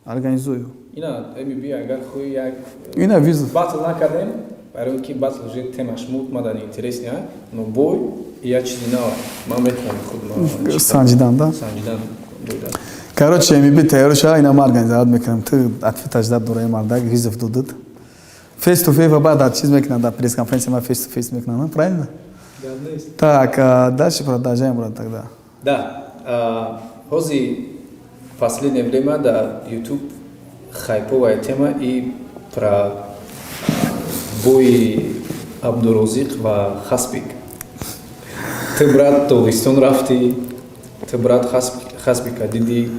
Организую. Ина МБ агар хоҳӣ як Ина вызов. Батл накардем, барои ки батл уже темаш муд мадан интересный, а? Но бой я чизи нава. Ман метавонам худ ма Санҷидан, да? Санҷидан бойда. Короче, МБ тайёр ша, ина ма организовать мекунам. Ты ответ ждать дораи мардак, вызов додад. Face to face, баъд дар чиз мекунам, дар пресс-конференция ма face to face мекунам, правильно? Гап нест. Так, а, дальше продолжаем, брат, тогда. Да, ҳози последнее время да YouTube хайповая тема и про бои Абдурозиқ ва Хасбик. Ты, брат, Догистон рафтӣ, ты, брат, Хасбика дидӣ,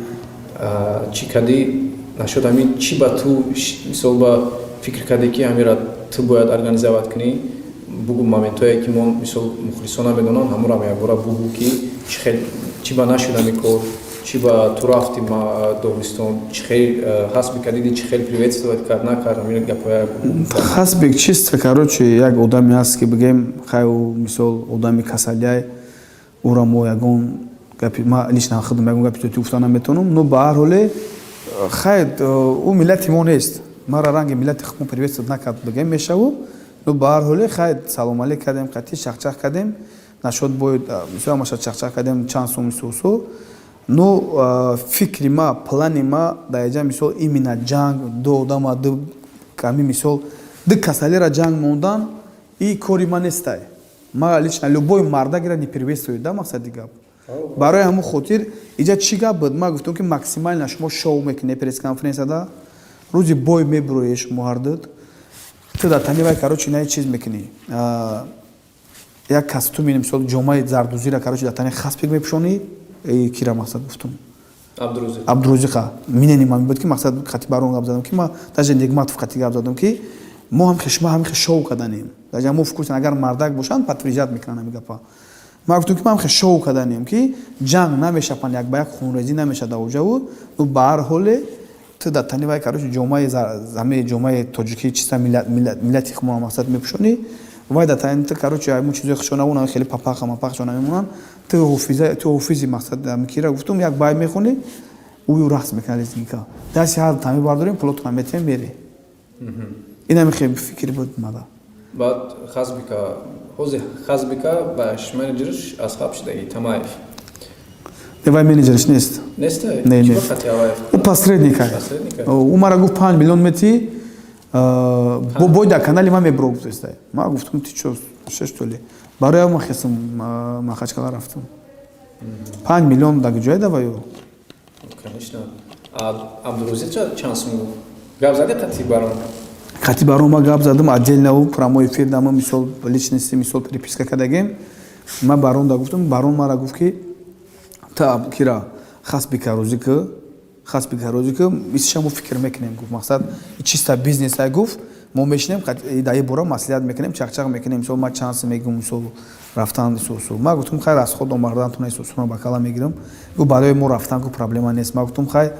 чӣ кардӣ нашуд, ҳамин чӣ ба ту мисол ба фикр кардӣ, ки ҳамира ту бояд организовать кунӣ? Бугу моментҳое, ки мо, мисол, мухлисон намедонанд, ҳамонро якбора бугу, ки чӣ хел, чӣ ба нашуд ҳамин кор, чӣ ба ту рафти Догистон, чӣ хел Хасбика дидӣ, чӣ хел приветствовать кард, накард, ҳамин гапҳоя. Хасбик чисто, короче, як одаме аст, ки бигем, хай, ӯ, мисол, одами касалиай, ӯра мо ягон гапи, ма лично худам ягон гапи тоти гуфта наметавонам, но ба ҳар ҳоле, хай, ӯ миллати мо нест, мара ранги миллати худмо приветствовать накард, бигем, мешаву, но ба ҳар ҳоле, хай, салом алейк кардем, қатъи чахчах кардем, нашуд бой, мисол, ҳамаша чахчах кардем, чанд сум сусу. Но фикри ма, плани ма дар иҷа, мисол, именно ҷанг ду одама, ду ками, мисол, ду касалера ҷанг мондан и кори ма нестай. Ма лично любой мардагира не приветствую, да, мақсади гап. Барои ҳамун хотир иҷа чӣ гап буд? Ма гуфтам, ки максимально шумо шоу мекунед пресс-конференсияда, рӯзи бой мебуроед шумо ҳардуд, ту дар тани вай, короче, на чиз мекунӣ, як костюми, мисол, ҷомаи зардузира, короче, дар тани Хаспик мепӯшонӣ, кира, мақсад, гуфтум. Абдурозиқ. Абдурозиқа минени ма буд, ки, мақсад, қати барон гап задам, ки ма даже Негматов қати гап задам, ки мо ҳам шумо ҳам шоу каданем, даже мо фикр, агар мардак бошанд, подтверждать мекунанд ҳами гапа. Ма гуфтам, ки ма ҳам шоу каданем, ки ҷанг намешапанд, як ба як хунрезӣ намешад дар оҷаву. Ну, ба ҳар ҳоле, ту дар тани вай, короче, ҷомаи ҳами ҷомаи тоҷикӣ, чиста, миллати хумо, мақсад, мепӯшонӣ, вай дар тани ту, короче, ҳамун чизои хушонавона, хеле папаха мапахшо намемонанд, ту ҳофиза, ту ҳофизи, мақсад, кира гуфтум, як бай мехонӣ, ӯю рақс мекунад, лезгинка, дасти ҳар тами бардорем, пулотона метиҳем, мере. Инами хеле фикр буд мада. Баъд Хазбика, ҳози Хазбика баш менеҷерш Асхаб шудаги, Тамаев. Вай менеҷерш нест. Нест? Не, не. Хати Аваев? Ӯ посредника. Посредника? Ӯ мара гуфт: «5 миллион мети, бо бой дар канали ман мебро», гуфтеста. Ма гуфтам: «Ти чо, что ли?» Барои ма хестам, Махачкала рафтам. 5 миллион дар ҷое даваю? Конечно. Абдурозиқ чанд сум гуфт? Гап зади қати барон? Қати барон ма гап задам отдельно, у прямой эфир дама, мисол, личности, мисол, переписка кардагем. Ма барон да гуфтам, барон мара гуфт, ки та кира хасби карӯзӣ ки, хасби карӯзӣ ки исша мо фикр мекунем, гуфт. Мақсад, чиста бизнес ай, гуфт, мо мешинем, дар ин бора маслиҳат мекунем, чақчақ мекунем. Мисол, ма чанд мегӯм, мисол, рафтан исусу. Ма гуфтам: «Хай, расход омардантона исусуна ба кала мегирам», гуфт. «Барои мо рафтан, гуфт, проблема нест». Ма гуфтам: «Хай,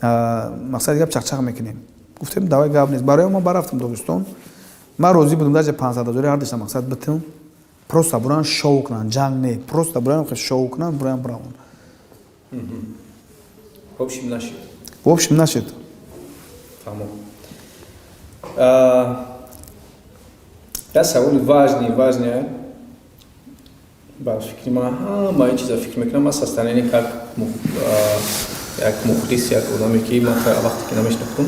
мақсади гап, чақчақ мекунем». Гуфтем: «Давай, гап нест». Барои ма барафтам Догистон, ман розӣ будам даже 500 ҳазори ҳар дашта, мақсад, битам, просто буран шоу кунан, ҷанг не, просто буран шоу кунан, буран биравон. В общем, нашид. В общем, нашид. Фаҳмом. Як саволи важный, важный ба фикри ман, ҳама ин чиза фикр мекунам, ман состояние как як мухлис, як одаме, ки ман вақте ки намешинохтум,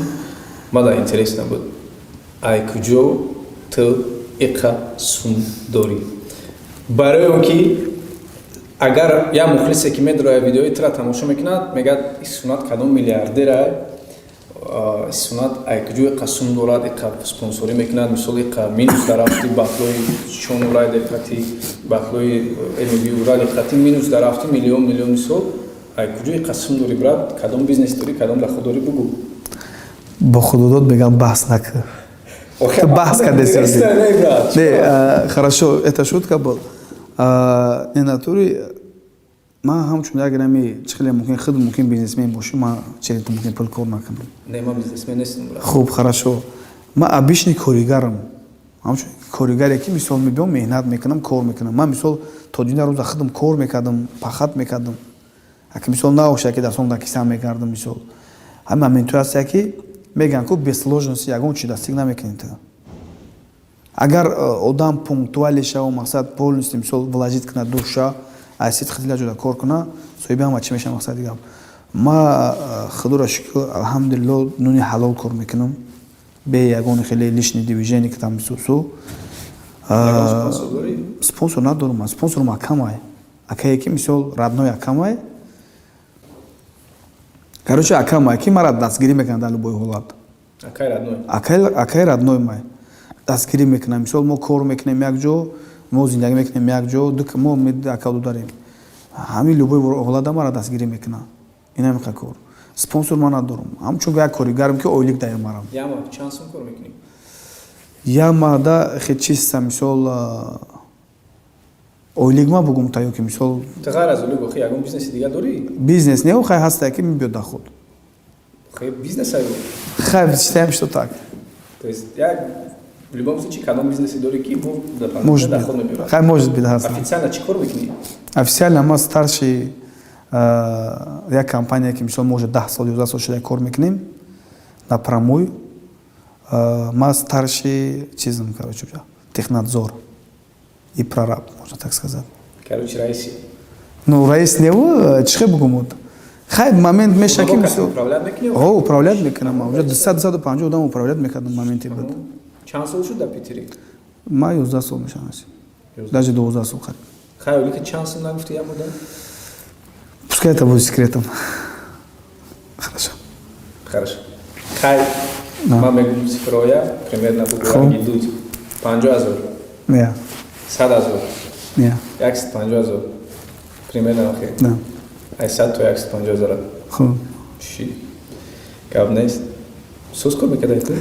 мада интересно буд: ай куҷо ту иқа сум дорӣ? Барои он ки агар як мухлисе, ки медрояд, видеои тура тамошо мекунад, мегӯяд: «Сунат кадом миллиардера? Сунат ай куҷо иқа сум дорад, иқа спонсорӣ мекунад?» Мисол, иқа минус дарафти, батлои чонурай деқати, батлои мби урал иқати минус дарафти, миллион миллион. Мисол, ай куҷо иқа сум дорӣ, брат? Кадом бизнес дорӣ, кадом доход дорӣ, бугӯ. Бо худодод мегам, баҳс накар, ту баҳс кардеси. Не, хорошо, это шутка был. Не, натуре ман ҳамчун як рами чӣ хеле мумкин, худ мумкин бизнесмен бошӣ, ман чире ту мумкин пул кор накунам. Не, ман бизнесмен нестам. Хуб, хорошо, ман обычный коригарам, ҳамчун коригаре, ки, мисол, мебиём, меҳнат мекунам, кор мекунам. Ман, мисол, то дина рӯза худам кор мекардам, пахат мекардам. Аки, мисол, набошад, ки дастом дар кисам мекардам. Мисол, ҳамин моментое ҳаста, ки мегӯянд ку, без сложности ягон чи достиг намекунӣ ту. Агар одам пунктуальный шава, мақсад, полностью, мисол, вложить кунад душа, аз сидқи дила ҷуда кор куна, соҳиби ҳама чӣ мешава. Мақсади гап, ма, худоро шукр, алҳамдулилло, нуни ҳалол кор мекунам, бе ягони хеле лишний движение, ки там сусу. Спонсор надорам ман, спонсорам акамай, акае ки, мисол, родной акамай, короче, акамай, ки мара дастгирӣ мекунад дар любой ҳолат. Акай родной май дастгирӣ мекунам. Мисол, мо кор мекунем як ҷо, мо зиндагӣ мекунем як ҷо, мо акаду дарем. Ҳамин любой ҳолата мара дастгирӣ мекунад. Ин ҳамиқа кор. Спонсор ман надорам, ҳамчун як коригарам, ки ойлик даям марам. Чанд сум кор мекунӣ? Ямада хе чиста, мисол, ойлик ма бугум та ё ки, мисол? Ту ғайр аз ойлик охи ягон бизнеси дига дорӣ? Бизнес не, хай, ҳаста, ки мебиёд доход. Хай, бизнес аю. Хай, считаем, что так. То есть як в любом случае кадом бизнеси дорӣ, ки бо Может доход быть. мебиёрад? Хай, может быть, ҳаст. Официально чӣ кор мекунӣ? Официально ма старший як компания, ки, мисол, мо уже 10 сол, 11 сол шуда кор мекунем напрямую. Ма старший чизм, короче, технадзор и прораб, можно так сказать. Короче, раиси. Ну, раис неву, чӣ хел бугум, хай, момент меша, ки, мисол, Управлять мекунӣ? О, управлять мекунам. Уже 200, 250 одам управлять мекардам моменти буд. Чанд сол шуд дар Питери? Ма 11 сол мешавам, даже 12 сол қариб. Хай, ойлики чанд сум нагуфти як муддат? Пускай это будет секретом, хорошо? Хорошо, хай, ман мегӯм цифроя примерно, Хоб. бугӯ, дуд 50 000? Не. 100 000? Не. 150 000 примерно, охи? Да. Ай 100 то 150 000. Хуб. Чӣ гап нест, соз кор мекардай ту.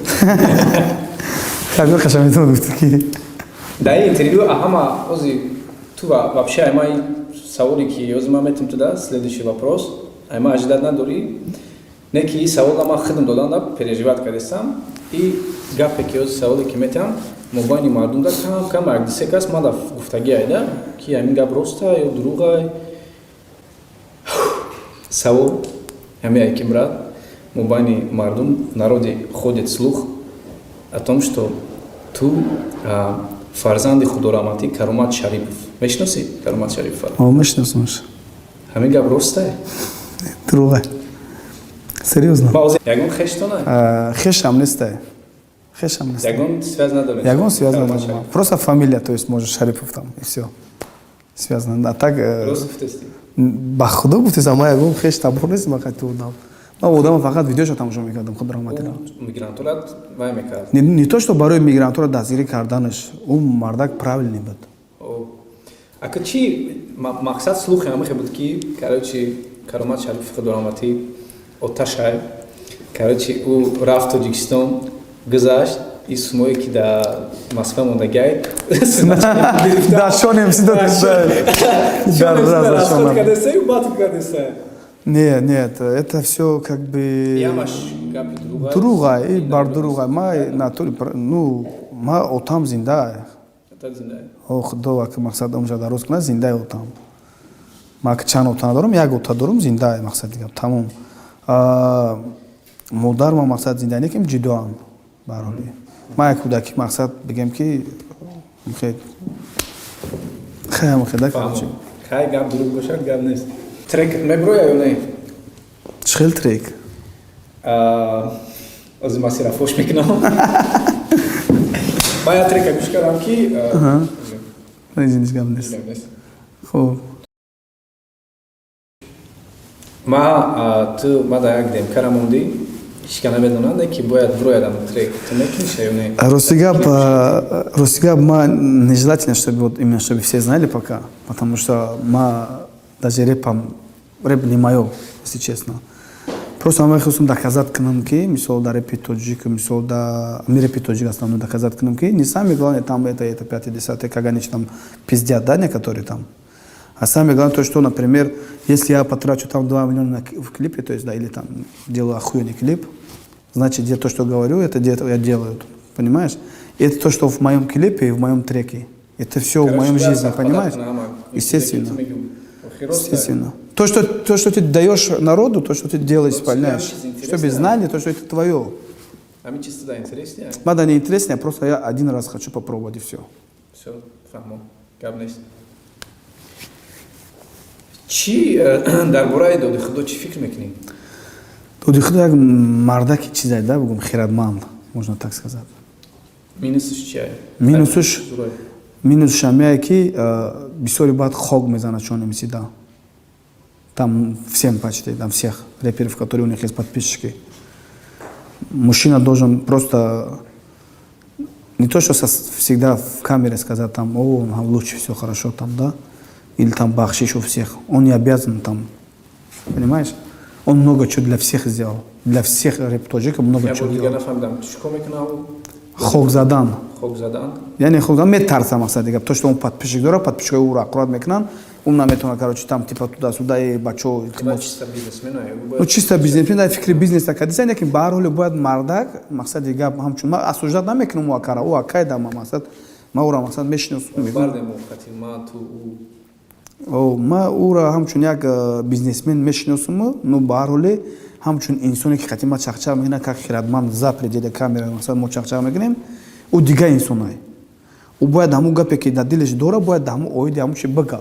Хай, беқаша метавон гуфти, ки Дар ин интервю ҳама ози ту вообще ай ма саволе, ки ози ман метам туда, следующий вопрос, ай ма ожидать надорӣ, не ки ин савола ман худам додан да переживать кардестам. И гапе, ки ози саволе, ки метам, мобайни мардум да кам кам як дисе кас ман да гуфтагӣ айда, ки ҳамин гап роста ё дурӯғай. Савол ҳамин ай, ки, брат, мобайни мардум, в народе ходит слух о том, что ту фарзанди худораҳматӣ Каромат Шарипов. Мешиносӣ Каромат Шарипова? О, мешиносамаш. Ҳамин гап ростае? Дурӯғе, серьёзно. Ба ози ягон хештона? Хешам нестай, хешам нестай. Ягон связь надоред? Ягон связь Каромат надорам. Шарипов. Просто фамилия, то есть, может, Шарипов там, и все связано, а так Рост гуфтести? Ба худо гуфтесам, ма ягон хеш табор нестам, ма қати одам. Ман одама фақат видеошо тамошо мекардам, худ раҳматила. Мигрантура вай мекард. Не то что барои мигрантура дастгирӣ карданаш, ӯ мардак правильный буд. Ака, чи мақсад? Слухи ҳамахе буд, ки, короче, Каромат Шарифи худораҳматӣ оташай, короче, ӯ рафт Тоҷикистон, гузашт, и сумое ки дар Москва мондагай. Да, шонем си. Кардесай, батл кардесай. Нет, нет, это все как бы дуруға и бар дуруға. Ма натури, ну, ма отам зинда. О, худо ак мақсад умжа дароз кунад, зиндаи отам. Ма чанд ота надорам, як ота дорам, зиндаи, мақсад дигам, тамом. Модар ма, мақсад, зинда не, ким ҷудоам бароли. Ма як кӯдаки, мақсад, бигем ки хе хе да, короче. Хай, гап дуруғ бошад, гап нест. Трек меброя ё не? Чӣ хел трек? Ози масира фош мекунам. Ма як трека гӯш кардам, ки Гап нест. Хуб. Ма ту ма дар як демкара мондӣ, ҳичка намедонад, ки бояд броядам трек. Ту мекуниша ё не? Рости гап, ма нежелательно, чтобы вот именно чтобы все знали пока, потому что ма даже репам, реп не моё, если честно. Просто ма мехостам доказать кунам, ки мисол дар репи тоҷик, мисол да ми репи тоҷик основной доказать кунам, ки не самое главное там это пятое, десятое, как они там пиздят, да, некоторые там. А самое главное то, что, например, если я потрачу там 2 миллиона в клипе, то есть, да, или там делаю охуенный клип, значит, я то, что говорю, это где я делаю, понимаешь? И это то, что в моем клипе и в моем треке. Это все в моем жизни, понимаешь? Естественно. Естественно. То, что ты даешь народу, то, что ты делаешь, понимаешь? Чтобы знали, то, что это твое. А мне чисто, да, интереснее? Мада не интереснее, просто я один раз хочу попробовать, и все. Все, фаҳмо. Гап нест. Чӣ дар бораи Доди Худо чӣ фикр мекунӣ? Доди Худо як мардаки чизе, да, бугум, хирадманд, можно так сказать. Минусш чия? Минусш ҳамяе, ки бисёри баъд хок мезанад чон МС, да. Там всем почти, там всех рэперов, которые у них есть подписчики. Мужчина должен просто не то, что всегда в камере сказать там: «О, лучше все хорошо там», да, или там бахшиш у всех. Он не обязан там, понимаешь? Он много чего для всех сделал. Для всех рэп-тоджиков много чего сделал. Хок задан. Хок задан. Яъне хок задан метарса, мақсад дига. То, что он подписчик дора, подписчикои ӯро аккурат мекунанд, ӯ наметавонад, короче, там типа туда-сюда и бачо. Чисто бизнесмен. Ну, чисто бизнесмен, дар фикри бизнес кадиса, лекин ба ҳар ҳоле бояд мардак, мақсади гап, ҳамчун ман осуждать намекунам ӯ акара, ӯ акай да ма, мақсад, ма ӯро, мақсад, мешиносам. Ма ӯро ҳамчун як бизнесмен мешиносам, ну, ба ҳар ҳоле ҳамчун инсоне, ки қати ма чақчақ мекунад, как хирадманд за пределы камера, мақсад, мо чақчақ мекунем, ӯ дигар инсонай. Ӯ бояд ҳамун гапе, ки дар дилаш дора, бояд ҳамун оиди ҳамун чи бага.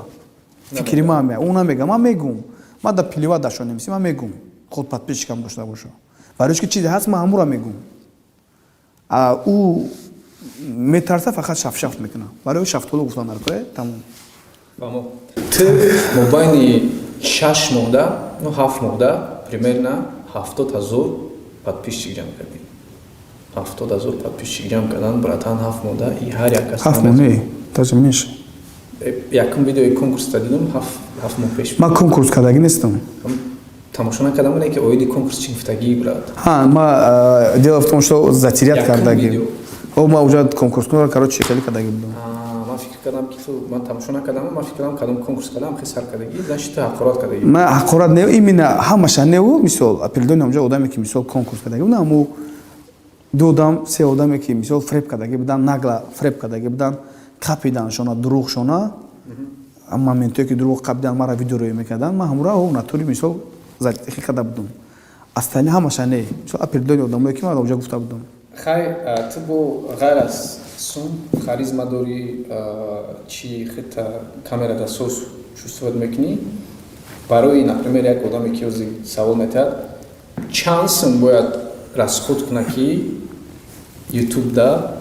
Фикри ма ҳамя. Ӯ намега, ман мегум. Ман да плевать дашо немиси, ман мегум. Худ подписчикам дошта боша. Барои ки чизе ҳаст, ман ҳамура мегум. А ӯ метарса, фақат шафшаф мекунад. Барои шафтолу гуфтан дар кора, тамом. Ту мобайни 6 моҳда, ну, 7 моҳда примерно 70 000 подписчик ҷамъ кардӣ. 70 000 подписчик ҷамъ кардан, братан, 7 моҳда и ҳар як кас. 7 моҳ не, даже меньше. Якум видеои конкурс дидам 7 моҳ пеш. Ман конкурс кардагӣ нестам. Тамошо накардам, не, ки оиди конкурс чӣ гуфтагӣ, брат? Ҳа, ма дело в том, что затерять кардагӣ. О, ма уже конкурс, короче, хеле кардагӣ будам. Ман фикр кардам, ки ту, ман тамошо накардам, ман фикр кардам, кадом конкурс кардам, хеле сар кардагӣ, значит, ту ҳақорат кардагӣ. Ман ҳақорат не, именно ҳамаша неу, мисол, определённый ҳамҷо одаме, ки, мисол, конкурс кардагӣ будам, аммо ду одам, се одаме, ки, мисол, фреб кардагӣ будан, нагло фреб кардагӣ будан, қапиданшона, дурӯғшона, моментое, ки дурӯғ қапидан, мара видео рӯй мекардан, ман ҳамура о натури, мисол, хел карда будам. Остальные ҳамаша не, мисол, определённый одамое, ки ман оҷа гуфта будам. Хай, ту бо ғайр аз сум харизма дорӣ, чӣ хита камера дасоз чувствовать мекунӣ? Барои, например, як одаме, ки ҳозир савол метиҳад, чанд сум бояд расход кунад, ки ютубда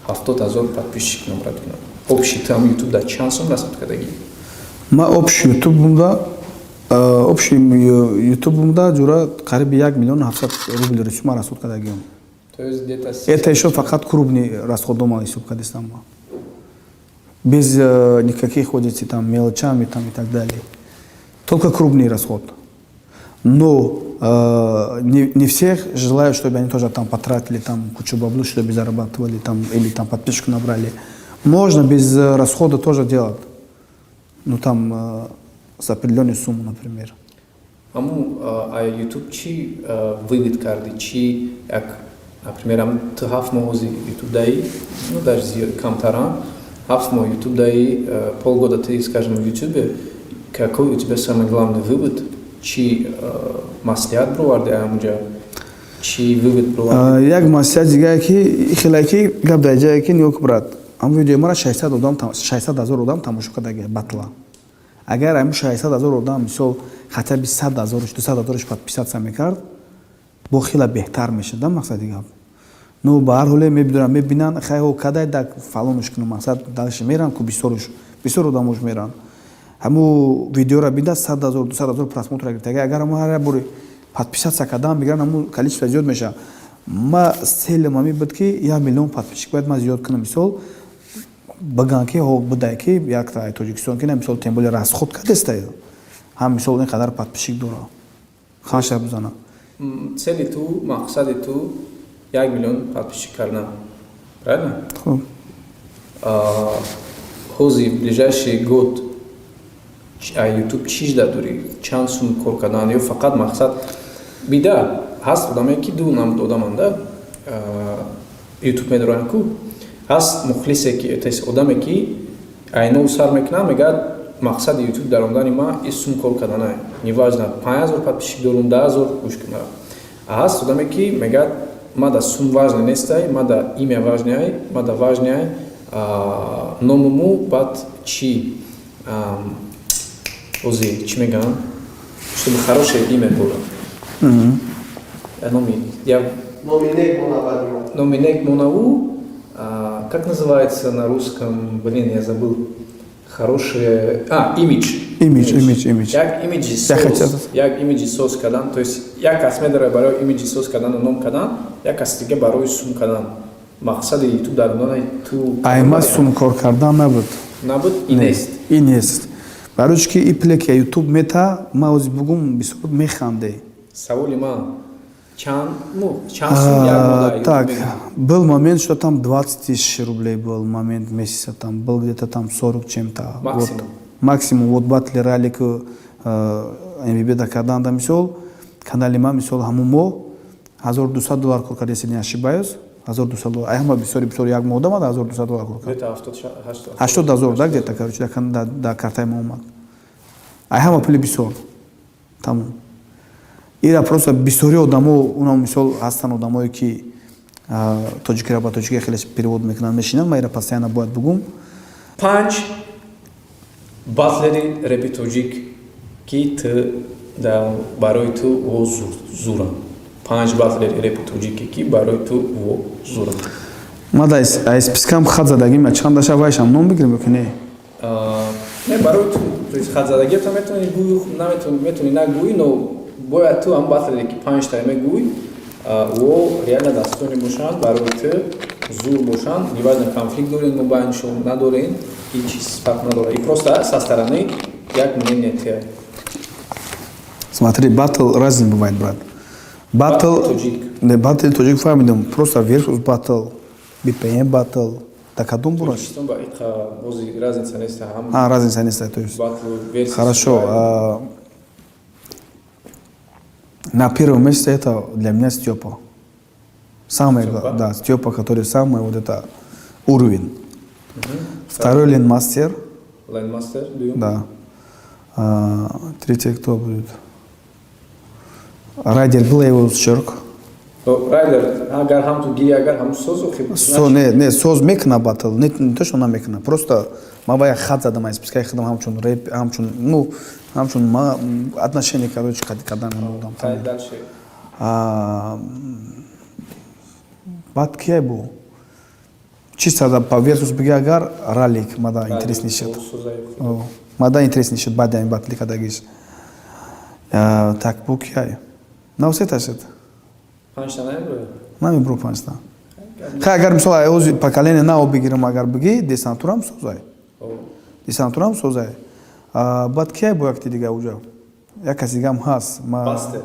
70 000 подписчик набрат кунад? Общий там ютубда чанд сум расход кардагӣ? Ма общий ютубда Общий ютубумда, ҷура, қариби 1 миллиону 700 рубли русӣ ман расход кардагиам. То есть где-то Это еще фақат крупный расход ма ҳисоб кардистам ма, без никаких ходите там мелочами там и так далее, только крупный расход. Но не всех желаю, чтобы они тоже там потратили там кучу баблу, чтобы зарабатывали там или там подписчиков набрали. Можно без расхода тоже делать, ну, там с определенной суммы, например. Аму а ютуб чӣ вывод кардӣ? Чӣ як, например, ам ту 7 моҳ ҳози ютуб даи, ну, даже зиёд, камтарам, 7 моҳ ютуб даи, полгода ты, скажем, в ютубе, какой у тебя самый главный вывод? Чӣ маслиҳат бироварди амуҷа? Чӣ вывод бироварди? Як маслиҳат дигае, ки хеле ки гап дар ҷае, ки нигоҳ, брат, ҳам видеои мара 600 одам, 600 ҳазор одам тамошо кардаги батла. Агар ҳамин 600 ҳазор одам, мисол, хотя бы 100 ҳазорш, 200 ҳазорш подписаться мекард, бо хеле беҳтар мешуд, да, мақсади гап. Ну, ба ҳар ҳоле мебидорам, мебинанд, хайҳо кадай дак фалонш кунам, мақсад, дальше меран ку бисёруш, бисёр одамош меран. Ҳаму видеоро бида, 100 ҳазор, 200 ҳазор просмотр гирифта. Агар ҳаму ҳар як бори подписаться кардан бигиран, ҳаму количество зиёд мешавад. Ма цель ам ҳамин буд, ки 1 миллион подписчик бояд ман зиёд кунам, мисол, бигӯянд, ки ҳо будай, ки якта Тоҷикистон, ки на, мисол, тем более расход кардеста, ҳам, мисол, ин қадар подписчик дора, хаша бизана. Цели ту, мақсади ту 1 миллион подписчик кардан, правильно? Хуб. Ҳози ближайший год а ютуб чӣ жда дорӣ? Чанд сум кор кардан ё фақат мақсад бида? Ҳаст одаме, ки ду намуд одаманда ютуб медоранд ку. Ҳаст мухлисе, ки, то есть одаме, ки айнов сар мекунад, мегӯяд: «Мақсади ютуб даромадани ма и сум кор карданае, неважно, 5000 подписчик дорум, 10 000, гӯш кунам». Ҳаст одаме, ки мегӯяд: «Ма да сум важно нестай, ма да имя важный, ма да важный номуму». Баъд чӣ, ози чӣ мегӯянд, чтобы хорошее имя было, номи я номи нек монаву, как называется на русском, блин, я забыл, хорошее, имидж. Имидж, имидж, имидж. Як имиджи соз, як имиджи соз кардан. То есть як кас медорад барои имиджи соз кардану ном кардан, як кас дига барои сум кардан. Мақсади ютуб дар донаи ту? Айма сум кор кардан набуд. Набуд и нест. И нест, барои ки и пуле ки ютуб мета, ма ози бугум, бисёр механде. Саволи ман: чанд, ну, чанд сум як моҳ? Так, был момент, что там 20 тысяч рублей был момент месяца, там был где-то там 40 чем-то. Максимум. Вот, максимум. Вот батли ралик МВБ да кардан, да, мисол, канали ма, мисол, ҳамун моҳ 1200 доллар кор кард, если не ошибаюсь, 1200 доллар. Ай ҳама бисёри бисёр як моҳ омад, 1200 доллар кор кард. 80 000, да, где-то, короче, да, картаи ма омад. Ай ҳама пули бисёр, тамом. Ира просто бисёри одамо, уна, мисол, ҳастанд одамое, ки тоҷикиро ба тоҷикия хеле перевод мекунанд, мешинанд. Ма ира постоянно бояд бугум. Панҷ батлери репи тоҷик, ки ту барои ту во зуранд. Панҷ батлери репи тоҷике, ки барои ту во зуранд. Ма да спискам хат задагим, чанд даша, вайшам ном бигирем ё ки не? Не, барои ту хатзадагиата метавонӣ гӯй, наметавонӣ, метавонӣ нагӯӣ, но бояд ту ҳам батлере, ки панҷта мегӯй, во реально достойный бошанд, барои ту зур бошанд. Неважно, конфликт дорен мобайншон, надорен, ҳеҷ чиз фарқ надорад, и просто со стороны як мнение тия. Смотри, батл разный бывает, брат. Батл. Тоҷик. Не, батл тоҷик фаҳмидам. Просто версус батл, BPM батл. Да кадом бураш? Тоҷикистон ба иқа бози разница нест ҳам. А, разница нест, то есть. Батл версус. Хорошо. На первом месте это для меня Степа. Самый, Степа? Да, Степа, который самый вот это уровень. Второй Ленмастер, Ленмастер дуюм. Да. Третий кто будет? Райдер был, я его счерк. Райдер агар ҳам ту гири, агар ҳам созу хи. Со, не, не, соз мекна батл, не, не то, что она мекна, просто ма вая хат задам аз спискаи худам, ҳамчун рэп, ҳамчун, ну, ҳамчун ма отношение, короче, кадан будам. Хай, дальше. Баъд кия бу? Чисто да по версус биги, агар ралик мада интересный шуд. Мада интересный шуд баъди ҳамин батли кадагиш. Так, бу кияй? Нав сета шуд. Панҷта намеброяд? Намебро панҷта. Хай, агар мисол ози поколение нав бигирам, агар бигӣ, Десантурам созай. Десантурам созай. Баъд кияй бо якти дига уҷа? Як каси дигам ҳаст. Бастер.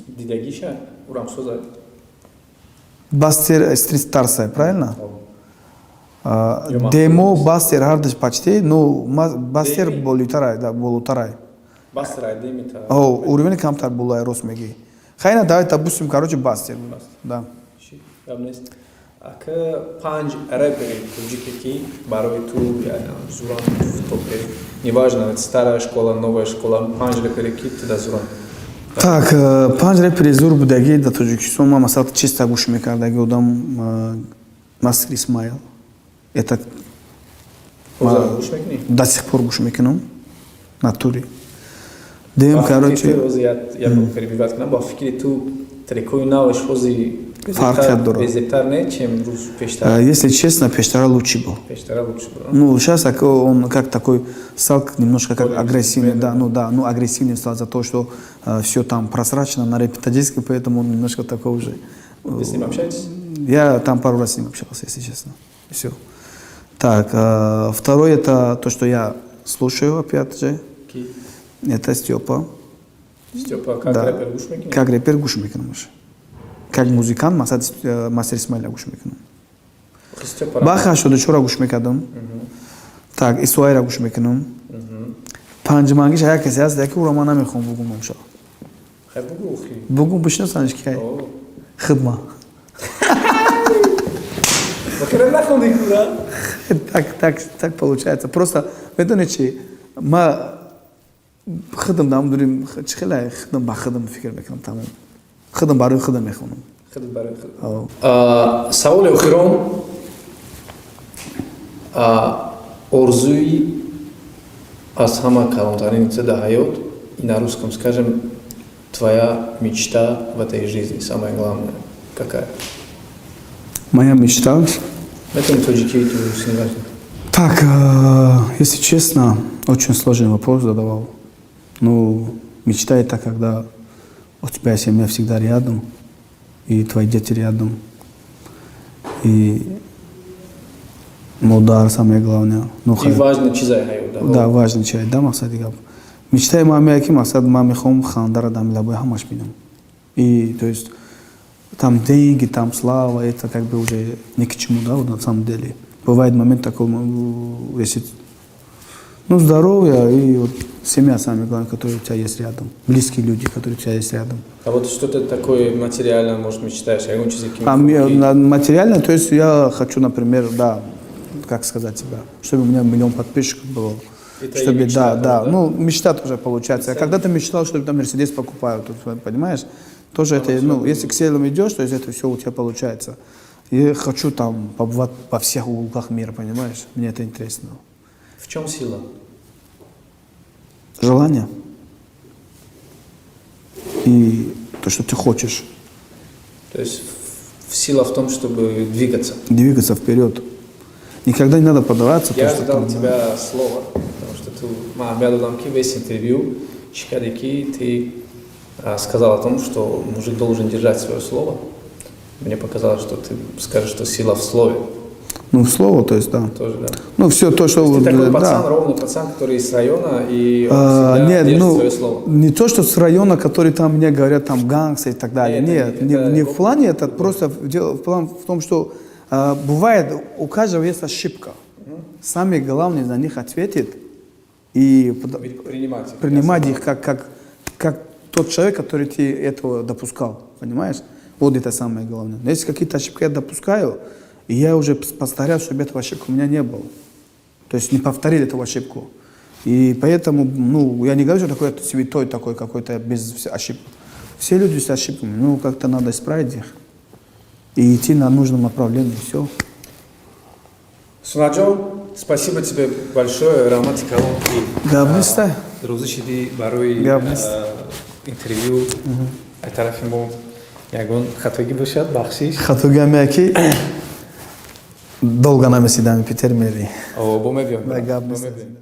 Дидагиша? Урам созай. Бастер Стрит Старсай, правильно? Демо, Бастер ҳардаш почти, ну, Бастер болитарай, да, болотарай. Бастер ай Демита. О, уровень камтар болай, рост мегӣ. Хайна, давай, допустим, короче, Бастер. Да. Гап нест. Ака, панҷ рэпери тоҷике, ки барои ту зуран, топе, неважно, старая школа, новая школа, панҷ рэпере, ки ту да зуран. Так, панҷ рэпери зур будагӣ дар Тоҷикистон, ман масалан чиста гӯш мекардаги одам, Мастер Исмаил. Это до сих пор гӯш мекунам, натуре. Дем, короче. Як перебивать кунам, ба фикри ту, трекои наваш ҳози фарқият дорад? Безебтар не, чем рӯз пештар? Если честно, пештара лучше был. Пештара лучше был. Ну, сейчас он как такой стал немножко как агрессивный, да, ну да, ну, агрессивный стал за то, что все там просрачено на рэпе таджикском, поэтому он немножко такой уже. Вы с ним общаетесь? Я там пару раз с ним общался, если честно. Все. Так, второй — это то, что я слушаю, опять же. Ки? Это Степа. Степа как Да. рэпер гӯш мекунӣ? Как рэпер гӯш мекунам уже. Как музыкант Мастер Исмаила гӯш мекунам. Степа. Баха 84-ра гӯш мекардам. Так, Исуайра гӯш мекунам. Панҷмангиш як касе ҳаст, яке ӯро ман намехоҳам бугум амшо. Хай, бугу хи. Бугум, бишносанш, кай. О. Хидма. Бахира нахонди кура? Так получается. Просто, медони чи, ма хидм дам дурим, чи хеле хидм ба хидм фикр мекунам, тамом. Хидм барои хидм мехонам. Хидм барои хидм. О. Саволи охирон: орзуи аз ҳама калонтарини ту дар ҳаёт, и на русском скажем, твоя мечта в этой жизни, самая главная, какая? Моя мечта. Метавонӣ тоҷикӣ, ту русӣ, неважно. Так, если честно, очень сложный вопрос задавал. Ну, мечта — это когда у тебя семья всегда рядом, и твои дети рядом. И модар самое главное. Ну, и важный чизай ҳаёт, да? Да, важный чиз, да, мақсади гап. Мечтаи ман меяд, ки мақсад ман мехоҳам хандара дар лабои ҳамаш бинам. И, то есть, там деньги, там слава, это как бы уже ни к чему, да, вот на самом деле. Бывает момент такой, если, ну, здоровье и вот семья самое главное, которая у тебя есть рядом, близкие люди, которые у тебя есть рядом. А вот что-то такое материально, может, мечтаешь, ягон чизе, ки А материально, то есть я хочу, например, да, как сказать тебя, чтобы у меня миллион подписчиков было. Это и чтобы, мечта да, тоже, да, да? Ну, мечта тоже получается. Я когда-то мечтал, чтобы там Мерседес покупаю, тут, понимаешь? Тоже это, ну, если к целям идешь, то есть это все у тебя получается. Я хочу там побывать во всех уголках мира, понимаешь? Мне это интересно. В чем сила? Желание. И то, что ты хочешь. То есть сила в том, чтобы двигаться. Двигаться вперед. Никогда не надо поддаваться. Я то, что ждал там, тебя слово, потому что ты, ман додам, ки весь интервью, чикадики, ты сказал о том, что мужик должен держать свое слово. Мне показалось, что ты скажешь, что сила в слове. Ну, в слово, то есть, да. Тоже, да. Ну, все то, что То есть ты такой да. пацан, ровный пацан, который из района, и он А, всегда нет, держит ну, свое слово. Не то, что с района, который там мне говорят, там, гангстер и так далее. Нет, Нет, не, это не в плане, это просто дело в план в том, что бывает, у каждого есть ошибка. Самое главное за них ответить и Принимать их. Принимать их как тот человек, который ты этого допускал, понимаешь? Вот это самое главное. Но если какие-то ошибки я допускаю, и я уже постараюсь, чтобы этого ошибки у меня не было. То есть не повторили эту ошибку. И поэтому, ну, я не говорю, что такой святой такой какой-то без ошибок. Все люди с ошибками, ну, как-то надо исправить их и идти на нужном направлении, все. Сунаджон, спасибо тебе большое, раҳмати калон, ки Гап неста. Розӣ шидӣ барои Гап нест. Интервью. Аз тарафи мо ягон хатогӣ бошад, бахшиш. Хатогӣ ҳамея, ки долго намесидам Питер мери. О, бо мебиём. Да, гап Бо нест. мебиём.